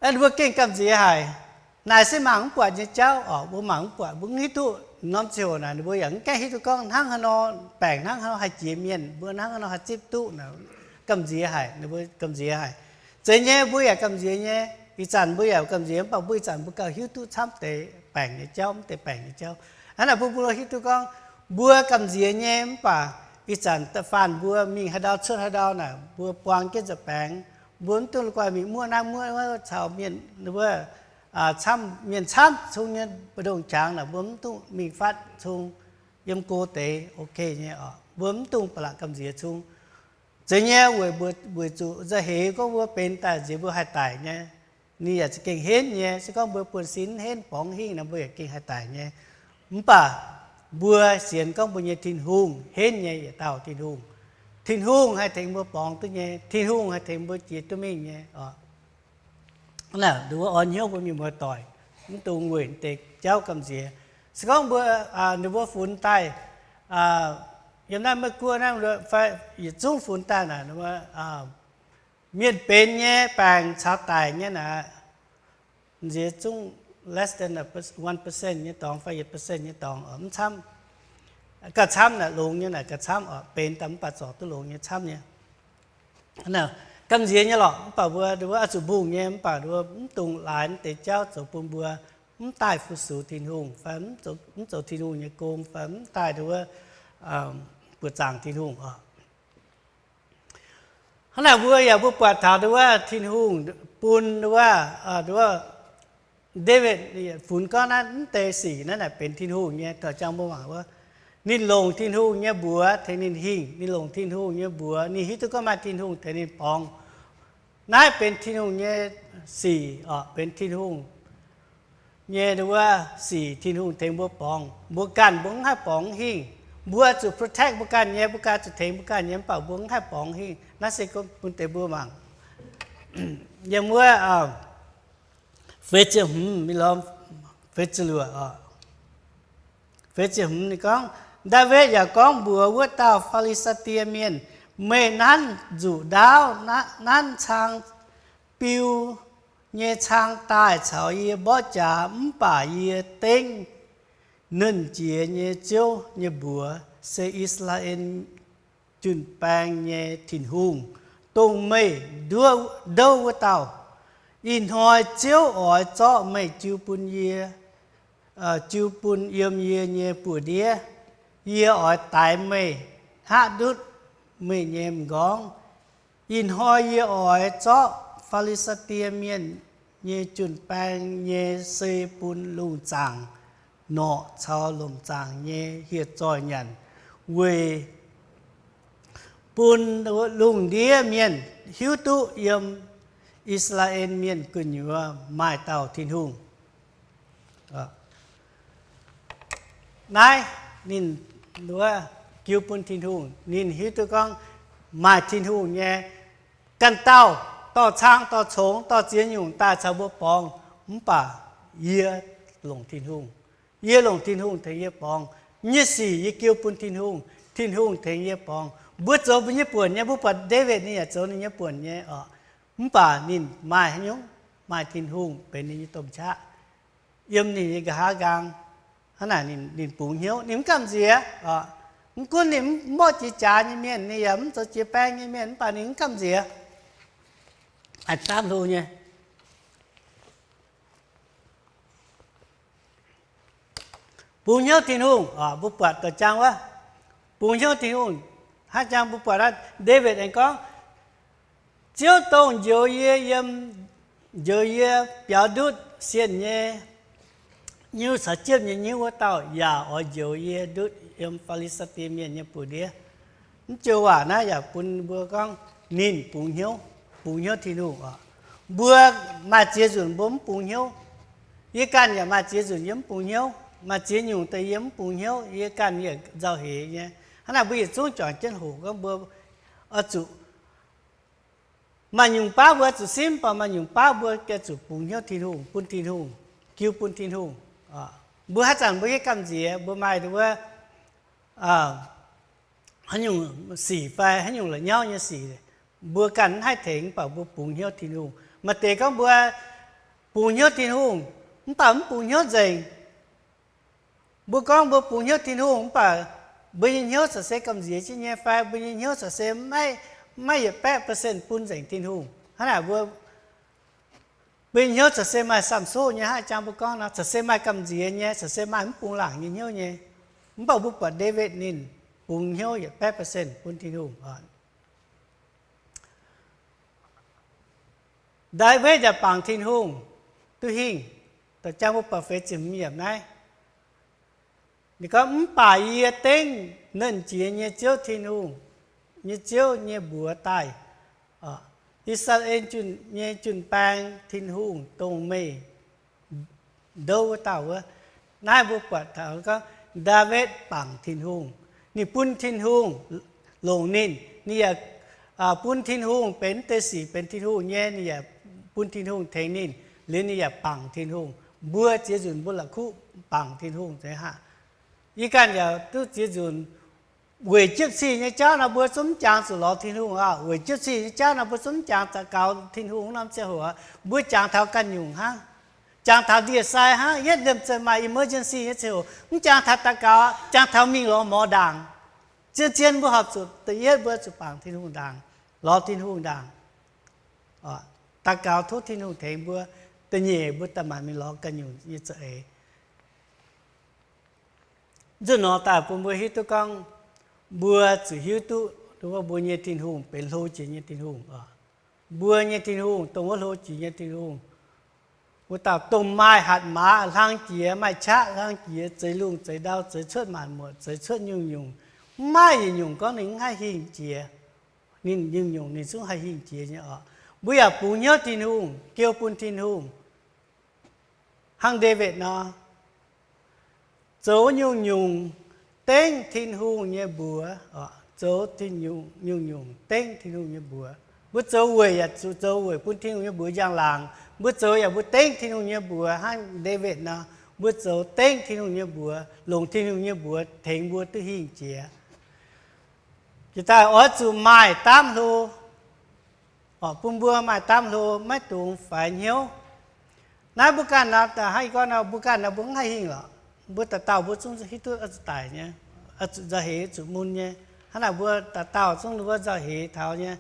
Ninh mbuo gengh gamh nziex haic. Naaic se mangc mv buatc nyei jauv orqc, mbuo mangc mv buatc, mbuo mv hiuv duqv norm ziouc naaic, ninh mbuo yaac mv gaengh hiuv duqv gorngv hnangv haaix nor baengc, hnangv haaix nor haih jiex mienh, mbuo hnangv haaix nor haih zipv duqv naaic. Gamh nziex haic, ninh mbuo gamh nziex haic. Zeiz nyei, mbuo yaac gamh nziex nyei. Ih zanc mbuo yaac gamh nziex, mv baac mbuo ih zanc mbuo gauh hiuv duqv camv deix baengc nyei jauv, mv deix baengc nyei jauv. Hnangv naaic bun mbuo hiuv duqv gorngv mbuo gamh nziex nyei, mv baac ih zanc da'faanh mbuo mingh haaix ndau cuotv haaix ndau naaic, mbuo buang jienv nza'baengx, mbuo mv dungx la'guaih mingh muoqv naaiv muoqv wuov caux mienh wuov, camv mienh camv cung nyei mbu'ndongx qangx naaic, mbuo mv dungx mingh fatv cung yiem go deix, ok nyei orqc. Mbuo mv dungx ba'laqc gamh nziex cung. Zeiz nyei, weic, weic zuqc nzauh heix gorngv mbuo benx daaih nziex mbuo haih daic nyei. Ninh yaac za'gengh henv nyei. Se gorngv mbuo buonv-sin henv borngz hingh nor, mbuo yaac gengh haih daic nyei. Mv baac mbuo sienx gorngv mbuo nyei Tin-Hungh henv nyei yietc dauh Tin-Hungh. Tin-Hungh haih tengx mbuo borngz duqv nyei. Tin-Hungh haih tengx mbuo jiex duqv mingh nyei. Hnangv naaic, nduov orn hnyouv mbuo mienh muoz-doic, mv dungx weic deix jauv gamh nziex. Se gorngv mbuo, ninh mbuo funx daaih, yiem naaiv Meiv Guoqv naaiv fai yietc zungv funx daaih naaic, mienh benx nyei baengc caux daic nyei naaic, nziex zungv less than one percent nyei dorngx fai yietc percent nyei dorngx, mv camv. Gauh camv naaic longx nyei naaic, gauh camv oc, benx daaih mv baac zorc duqv longx nyei camv nyei. Gamh nziex nyei lorqc, mv baac mbuo, mbuo oix zuqc mbungh nyei, mv baac mbuo mv dungx laaix mv deix jauv zoux bun mbuo mv daaih fu-sux Tin-Hungh fai mv zoux Tin-Hungh nyei gong fai mv daaih nduov buoqc zaangc Tin-Hungh oc. Hnangv naaic mbuo yaac mbuo buatc taux nduov Tin-Hungh bun nduov, nduov Ndaawitv funx gorngv naaiv mv deix sic naaiv naaic benx Tin-Hungh nyei. Taux jangx mbuo mangc wuov, ninh longc Tin-Hungh nyei mbuox tengx ninh hingh, ninh longc Tin-Hungh nyei mbuox, ninh hiuv duqv gorngv maaih Tin-Hungh tengx ninh borngz. Naaiv benx Tin-Hungh nyei sic oc, benx Tin-Hungh nyei nduov sic, Tin-Hungh tengx mbuo borngz. Mbuo ganh mbuo mv haih borngz hingh. Mbuo zuqc protect mbuo ganh nyei, mbuo ganh zuqc tengx mbuo ganh nyei, mv baac mbuo mv haih borngz hingh. Naaiv se bun deix mbuo mangc yiem wuov feix ziepc hmz, mingh lorz feix ziepc luoqc oc. Feix ziepc hmz ninh gorngv, Ndaawitv yaac gorngv mbuox wuov dauh Fi^li^saa^die Mienh, Meih nanv nzuqc ndaauv, nanv cang biu nyei cang daaih caux yie mborqv jaax, mv baac yie dengv Nernh Jiex nyei Ziouv nyei mbuox, se I^saa^laa^en Jun-Baeng nyei Tin-Hungh, dongh meih ndouv wuov dauh. Ih hnoi Ziouv oix zorqv meih jiu bun yie, jiu bun yiem yie nyei buoz-ndiev. Yie oix daix meih, hngaqv ndutv meih nyei m'nqorngv. Ih hnoi yie oix zorqv Fi^li^saa^die Mienh nyei jun-baeng nyei sei bun lungh zaangc norqc caux lomc zaangc nyei hieh zoih nyanc, weic bun lungh ndiev mienh hiuv duqv yiem I^saa^laa^en Mienh gu'nyuoz maaih dauh Tin-Hungh. Naaiv ninh wuov jiu bun Tin-Hungh, ninh hiuv duqv gorngv maaih Tin-Hungh nyei, ganh dauh dorh cang dorh congx dorh ziex nyungc daaih caux mbuo borngz, mv baac yie longc Tin-Hungh. Yie longc Tin-Hungh tengx yie borngz. Yie nyei sic yie jiu bun Tin-Hungh, Tin-Hungh tengx yie borngz. Mbuo zoux mbuo nyei buonc nyei, mbuo buatc Ndaawitv ninh yaac zoux ninh nyei buonc nyei oc. Mv baac ninh maaih haaix nyungc? Maaih Tin-Hungh benx ninh nyei domh qaqv. Yiem ninh nyei nqa'haav nqaang, hnangv naaic ninh bungx hnyouv, ninh mv gamh nziex. Mv gunv ninh mv mborqv jiex jaax nyei mienh, ninh yaac mv zoux jiex baeng nyei mienh, mv baac ninh mv gamh nziex. Aa, daav hlo nyei. Bungx hnyouv Tin-Hungh, mbuo buatc doqc jang wuov, bungx hnyouv Tin-Hungh. Hnangv jang mbuo buatc aqv, Ndaawitv aengx gorngv, Ziouv dongh njoux yie yiem, njoux yie biaux ndutv sienh nyei nyungc, caux jiepv nyei nyungc wuov dauh yaac oix njoux yie ndutv yiem Fi^li^saa^die Mienh nyei buoz-ndiev. Mv joux waac naaiv yaac bun mbuo gorngv ninh bungx hnyouv, bungx hnyouv Tin-Hungh oc. Mbuo maaih ziex nzunc mbuo mv bungx hnyouv. Yie ganh yaac maaih ziex nzunc yie mv bungx hnyouv. Maaih ziex nyungc deix yie mv bungx hnyouv, yie ganh yaac nzauh heix nyei. Hnangv naaic mbuo yietc zungv juangc jienv hoqc gorngv mbuo oix zuqc, maaih nyungc baav mbuo zuqc simv, mv baac maaih nyungc baav mbuo gengh zuqc bungx hnyouv Tin-Hungh, bun Tin-Hungh, jiu bun Tin-Hungh. Mbuo haaix zanc mbuo hietv gamh nziex, mbuo maaih wuov haaix nyungc sic fai haaix nyungc la'nyauv nyei sic, mbuo ganh mv haih tengx, mv baac mbuo bungx hnyouv Tin-Hungh. Maaih deix gorngv mbuo bungx hnyouv Tin-Hungh, mv baac mv bungx hnyouv nzengc. Mbuo gorngv mbuo bungx hnyouv Tin-Hungh, mv baac mbuo nyei hnyouv caux se gamh nziex jienv nyei fai mbuo nyei hnyouv caux se maiv, maiv yietc baeqv percent bun nzengc Tin-Hungh. Hnangv naaic mbuo, mbuo nyei hnyouv caux se maaih samv soqv nyei, hnangv jang mbuo gorngv nor, caux se maaih gamh nziex nyei, caux se maaih mv bungx laangc nyei hnyouv nyei. Mv baac mbuo buatc Ndaawitv ninh bungx hnyouv yietc baeqv percent bun Tin-Hungh. Ndaawitv yaac bangc Tin-Hungh duqv hingh. Doqc jang mbuo buatc feix ziepc hmz yiemc naaiv, ninh gorngv, Mv baac yie dengv Nernh Jiex nyei Ziouv Tin-Hungh, nyei Ziouv nyei mbuox daaih, I^saa^laa^en nyei jun-baeng Tin-Hungh, dongh meih ndouv wuov dauh wuov. Naaiv mbuo buatc taux gorngv Ndaawitv bangc Tin-Hungh, ninh bun Tin-Hungh longc ninh, ninh yaac bun Tin-Hungh benx deix sic benx Tin-Hungh nyei, ninh yaac bun Tin-Hungh tengx ninh, liuz ninh yaac bangc Tin-Hungh. Mbuo ziex nzunc mbuo la'kuqv bangc Tin-Hungh zeiz hnangv. Yie ganh yaac duqv ziex nzunc weic jiepv cih nyei jauv nor mbuo zungv mv jangx zuqc lorz Tin-Hungh aqv. Weic jiepv cih nyei jauv nor mbuo zungv mv jangx daux gaux Tin-Hungh wuov norm ziangh hoc. Mbuo jangx taux ganh nyungc hnangv, jangx taux ndie-sai hnangv, yietv liemh zeih maaih emergency nyei ziangh hoc, mv jangx taux daux gaux, jangx taux mingh lorz mor ndaangc. Zien-zien mbuo horpc zuqc da'yietv mbuo zuqc bangc Tin-Hungh ndaangc, lorz Tin-Hungh ndaangc. Daux gaux tov Tin-Hungh tengx mbuo. Da'nyeic mbuo daaih maanc mingh lorz ganh nyungc nyei za'eix. Nzunc nor daaih bun mbuo hiuv duqv gorngv mbuo zuqc hiuv duqv mbuo nyei Tin-Hungh benx hlo jiex nyei Tin-Hungh oc. Mbuo nyei Tin-Hungh dongh wuov hlo jiex nyei Tin-Hungh, wuov dauh dongh maaih hatc maaz, hlang jiex, maaih qaqv hlang jiex, zeix lungh zeix ndau, zeix cuotv maanc muotc, zeix cuotv nyungc-nyungc. Mv maaih yietc nyungc gorngv ninh mv haih hingh jiex. Ninh nyungc-nyungc ninh zungv haih hingh jiex nyei oc. Mbuo yaac bungx hnyouv Tin-Hungh, jiu bun Tin-Hungh, hnangv Ndaawitv nor, zoux nyungc-nyungc dengv Tin-Hungh nyei mbuox. Zoux nyungc-nyungc dengv Tin-Hungh nyei mbuox. Mbuo zoux weic yaac zuqc zoux weic bun Tin-Hungh nyei mbuox njang-laangc. Mbuo zoux yaac mbuo dengv Tin-Hungh nyei mbuox hnangv Ndaawitv nor, mbuo zoux dengv Tin-Hungh nyei mbuox, longc Tin-Hungh nyei mbuox tengx mbuo duqv hingh jiex. Jiex daaih oix zuqc maaih daamv hlo, bun mbuo maaih daamv hlo, maiv dungx faix hnyouv. Naaiv mbuo ganh nor, hnangv ih gorngv nor, mbuo ganh nor mbuo mv haih hingh lorqc. Mbuo dauh dauh mbuo zungv hiuv duqv oix zuqc daic nyei, oix zuqc nzauh heix, zuqc mun nyei. Hnangv naaic mbuo dauh dauh zungv ninh mbuo nzauh heix taux nyei,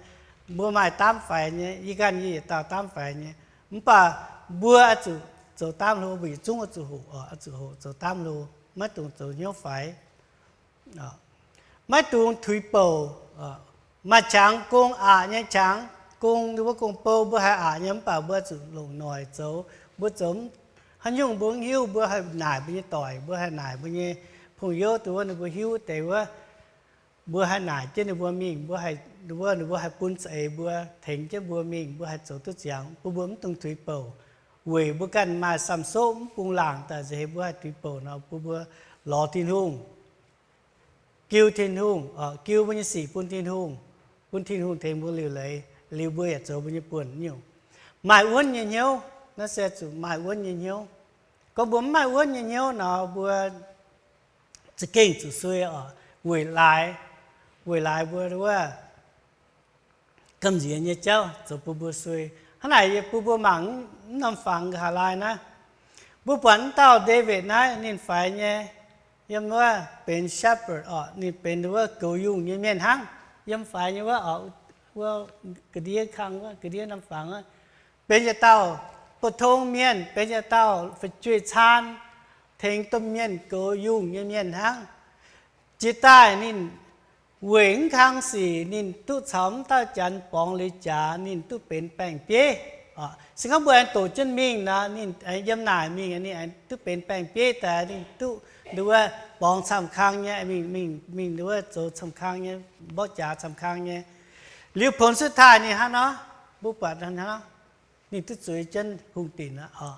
mbuo maaih daamv faix nyei. Yie ganh yie yietc dauh daamv faix nyei. Mv baac mbuo oix zuqc zoux daamv hlo, mbuo yietc zungv oix zuqc hoqc, oix zuqc hoqc zoux daamv hlo, maiv dungx zoux hnyouv faix. Maiv dungx tuix bouc. Maaih qangx gong aqc nyei qangx, gong, ninh mbuo gong-bou mbuo haih aqc nyei, mv baac mbuo zuqc longc noic zoux. Mbuo zoux haaix nyungc mbuo mv hiuv, mbuo haih naaic mbuo nyei doic, mbuo haih naaic mbuo nyei pong-youv, dongh wuov ninh mbuo hiuv deix wuov, mbuo haih naaic jienv ninh mbuo mingh, mbuo haih, ninh mbuo, ninh mbuo haih bun za'eix mbuo, tengx jienv mbuo mingh, mbuo haih zoux duqv ziangx, bun mbuo mv dungx tuix bouc. Weic mbuo ganh maaih samv soqv mv bung laangc daaih nza'heix mbuo haih tuix bouc nor, bun mbuo lorz Tin-Hungh, jiu Tin-Hungh, jiu mbuo nyei sic bun Tin-Hungh, bun Tin-Hungh tengx mbuo liuc leiz, liuz mbuo yaac zoux mbuo nyei buonc nyungc. Maaih wuonv nyei hnyouv, naaiv se zuqc maaih wuonv nyei hnyouv. Gorngv mbuo mv maaih wuonv nyei hnyouv nor, mbuo za'gengh zuqc suei oc. Weic laaix, weic laaix mbuo wuov gamh nziex nyei jauv zoux bun mbuo suei. Hnangv naaic yie bun mbuo mangc mv norm fangx nqa'haav laai naaiv. Mbuo buatc wuov dauh Ndaawitv naaiv ninh faix nyei, yiem wuov benx shepherd oc, ninh benx wuov goux yungh nyei mienh hnangv. Yiem faix nyei wuov oc, wuov ga'ndiev kang wuov, ga'ndiev norm fangx wuov, benx yietc dauh bu tong mienh, benx yietc dauh fu'jueiv caan, tengx domh mienh goux yungh nyei mienh hnangv. Jiex daaih ninh weic mv kang sic ninh duqv caux mv dauh janx borngz liuz jaax, ninh duqv benx baeng-bieiv. Se gorngv mbuo aengx doqc jienv mingh nor, ninh aengx yiem naaic mingh, ninh aengx duqv benx baeng-bieiv daaih, ninh duqv nduov borngz camv kang nyei, mingh, mingh, mingh nduov zoux camv kang nyei, mborqv jaax camv kang nyei. Liuz ponx suv taaih ninh hnangv nor, mbuo buatc hnangv nor, ninh duqv zueiz jienv hungh dinc aqv oc.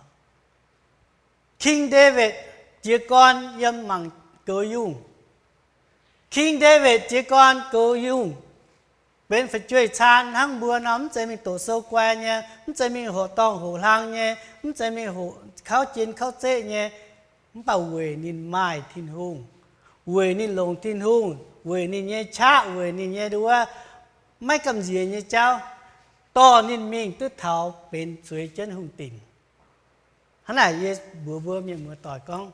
King Ndaawitv jiez gorn yiem mangc goux yungh. King Ndaawitv jiez gorn goux yungh, benx fu'jueiv caan hnangv mbuo nor, mv zeiz mingh doqc sou guai nyei, mv zeiz mingh hoqc dorngh hoqc hlang nyei, mv zeiz mingh hoqc kauv jien kauv zeqv nyei. Mv baac weic ninh maaih Tin-Hungh, weic ninh longc Tin-Hungh, weic ninh nyei qaqv, weic ninh nyei nduov maiv gamh nziex nyei jauv, dorh ninh mingh duqv taux benx zueiz jienv hungh dinc. Hnangv naaic yie mbuox mbuo mienh muoz-doic gorngv,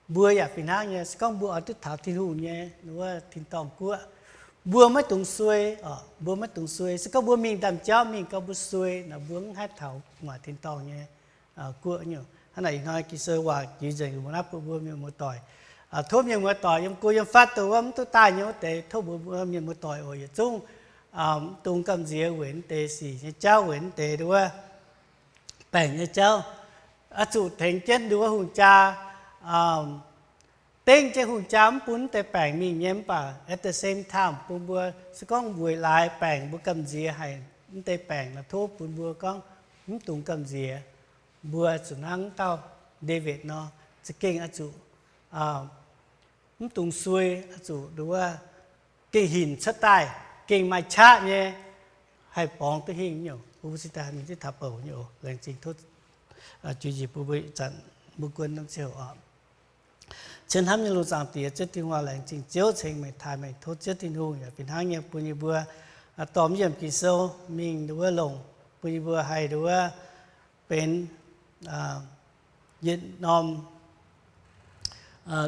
mbuo yaac fih hnangv nyei. Se gorngv mbuo oix duqv taux Tin-Hungh nyei wuov tin-dorngh guoqv, mbuo maiv dungx suei, mbuo maiv dungx suei. Se gorngv mbuo mingh ndaamv-jauv mingh gau mbuo suei nor, mbuo mv haih taux gu'nguaaic tin-dorngh nyei guoqv nyungc. Hnangv naaic ih hnoi Ging-Sou waac jiex nzengc mbuo naaiv bun mbuo mienh muoz-doic. Tov mienh muoz-doic yiem go yiem fatv dongh wuov mv duqv daaih nyei wuov deix, tov mbuo mienh muoz-doic oc, yietc zungv mv dungx gamh nziex weic mv deix sic nyei jauv, weic mv deix nduov baengc nyei jauv. Oix zuqc tengx jienv nduov hungh jaa, dengv jienv hungh jaa mv bun mv deix baengc mingh nyei. Mv baac at the same time bun mbuo se gorngv weic laaix baengc mbuo gamh nziex haic, mv deix baengc nor tov bun mbuo gorngv mv dungx gamh nziex. Mbuo zuqc hnangv dauh Ndaawitv nor, za'gengh oix zuqc mv dungx suei, oix zuqc nduov gengh hinc cuotv daaih, gengh maaih qaqv nyei, haih borngz duqv hingh nyei oc. Mbuo se daaih mingh diqv taux bouc nyei oc. Laengz zingh tov juiz njiec bun mbuo ih zanc mbuo guon norm ziouc oc. Cien hnamv nyei lungh zaangc Diex, Ziouv Tin-Hungh, laengz zingh Ziouv ceng meih, taaih meih. Tov Ziouv Tin-Hungh yaac fih hnangv nyei bun yie mbuo dorh mv yiemc Ging-Sou mingh nduov longc, bun yie mbuo haih nduov benx yietc norm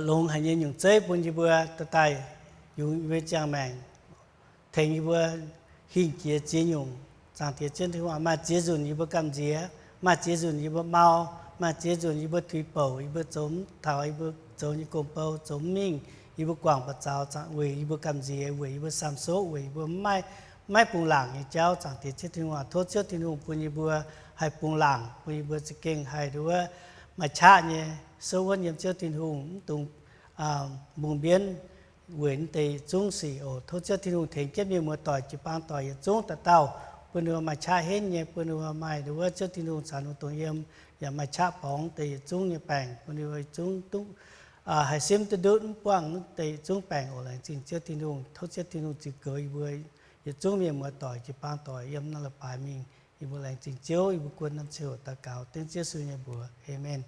longx haic nyei nyungc zeiv bun yie mbuo dorh daaih yungz yie mbuo ziangh maengc, tengx yie mbuo hingh jiex ziex nyungc. Zaangc Diex Ziouv Tin-Hungh, maaih ziex nzunc yie mbuo gamh nziex, maaih ziex nzunc yie mbuo mau, maaih ziex nzunc yie mbuo tuix bouc, yie mbuo zoux mv taux yie mbuo zoux nyei gong-bou, zoux mv mingh, yie mbuo guangc ba'zaux, weic yie mbuo gamh nziex, weic yie mbuo saam-soqv, weic yie mbuo maiv, maiv bungx laangc nyei jauv. Zaangc Diex Ziouv Tin-Hungh, tov Ziouv Tin-Hungh bun yie mbuo haih bungx laangc, bun yie mbuo za'gengh haih nduov maaih qaqv nyei souv wuonv yiem Ziouv Tin-Hungh, mv dungx mbungh mbienv weic mv deix yietc zungv sic oc. Tov Ziouv Tin-Hungh tengx jienv mienh muoz-doic, jiu-baang doic yietc zungv dauh dauh, bun ninh mbuo maaih qaqv henv nyei, bun ninh mbuo maaih nduov Ziouv Tin-Hungh caux ninh mbuo dongh yiem, yaac maaih qaqv borngz deix yietc zungv nyei baengc, bun ninh mbuo yietc zungv duqv haih simv duqv ndutv, mv buangh deix yietc zungv baengc oc. Laengz zingh Ziouv Tin-Hungh. Tov Ziouv Tin-Hungh ziux goux yie mbuo yietc zungv mienh muoz-doic, jiu-baang doic yiem naaiv leiz-baaix mingh. Yie mbuo laengz zingh Ziouv, yie mbuo guon norm ziouc daux gaux dengv Ziouv Yesu nyei mbuox. Aamen.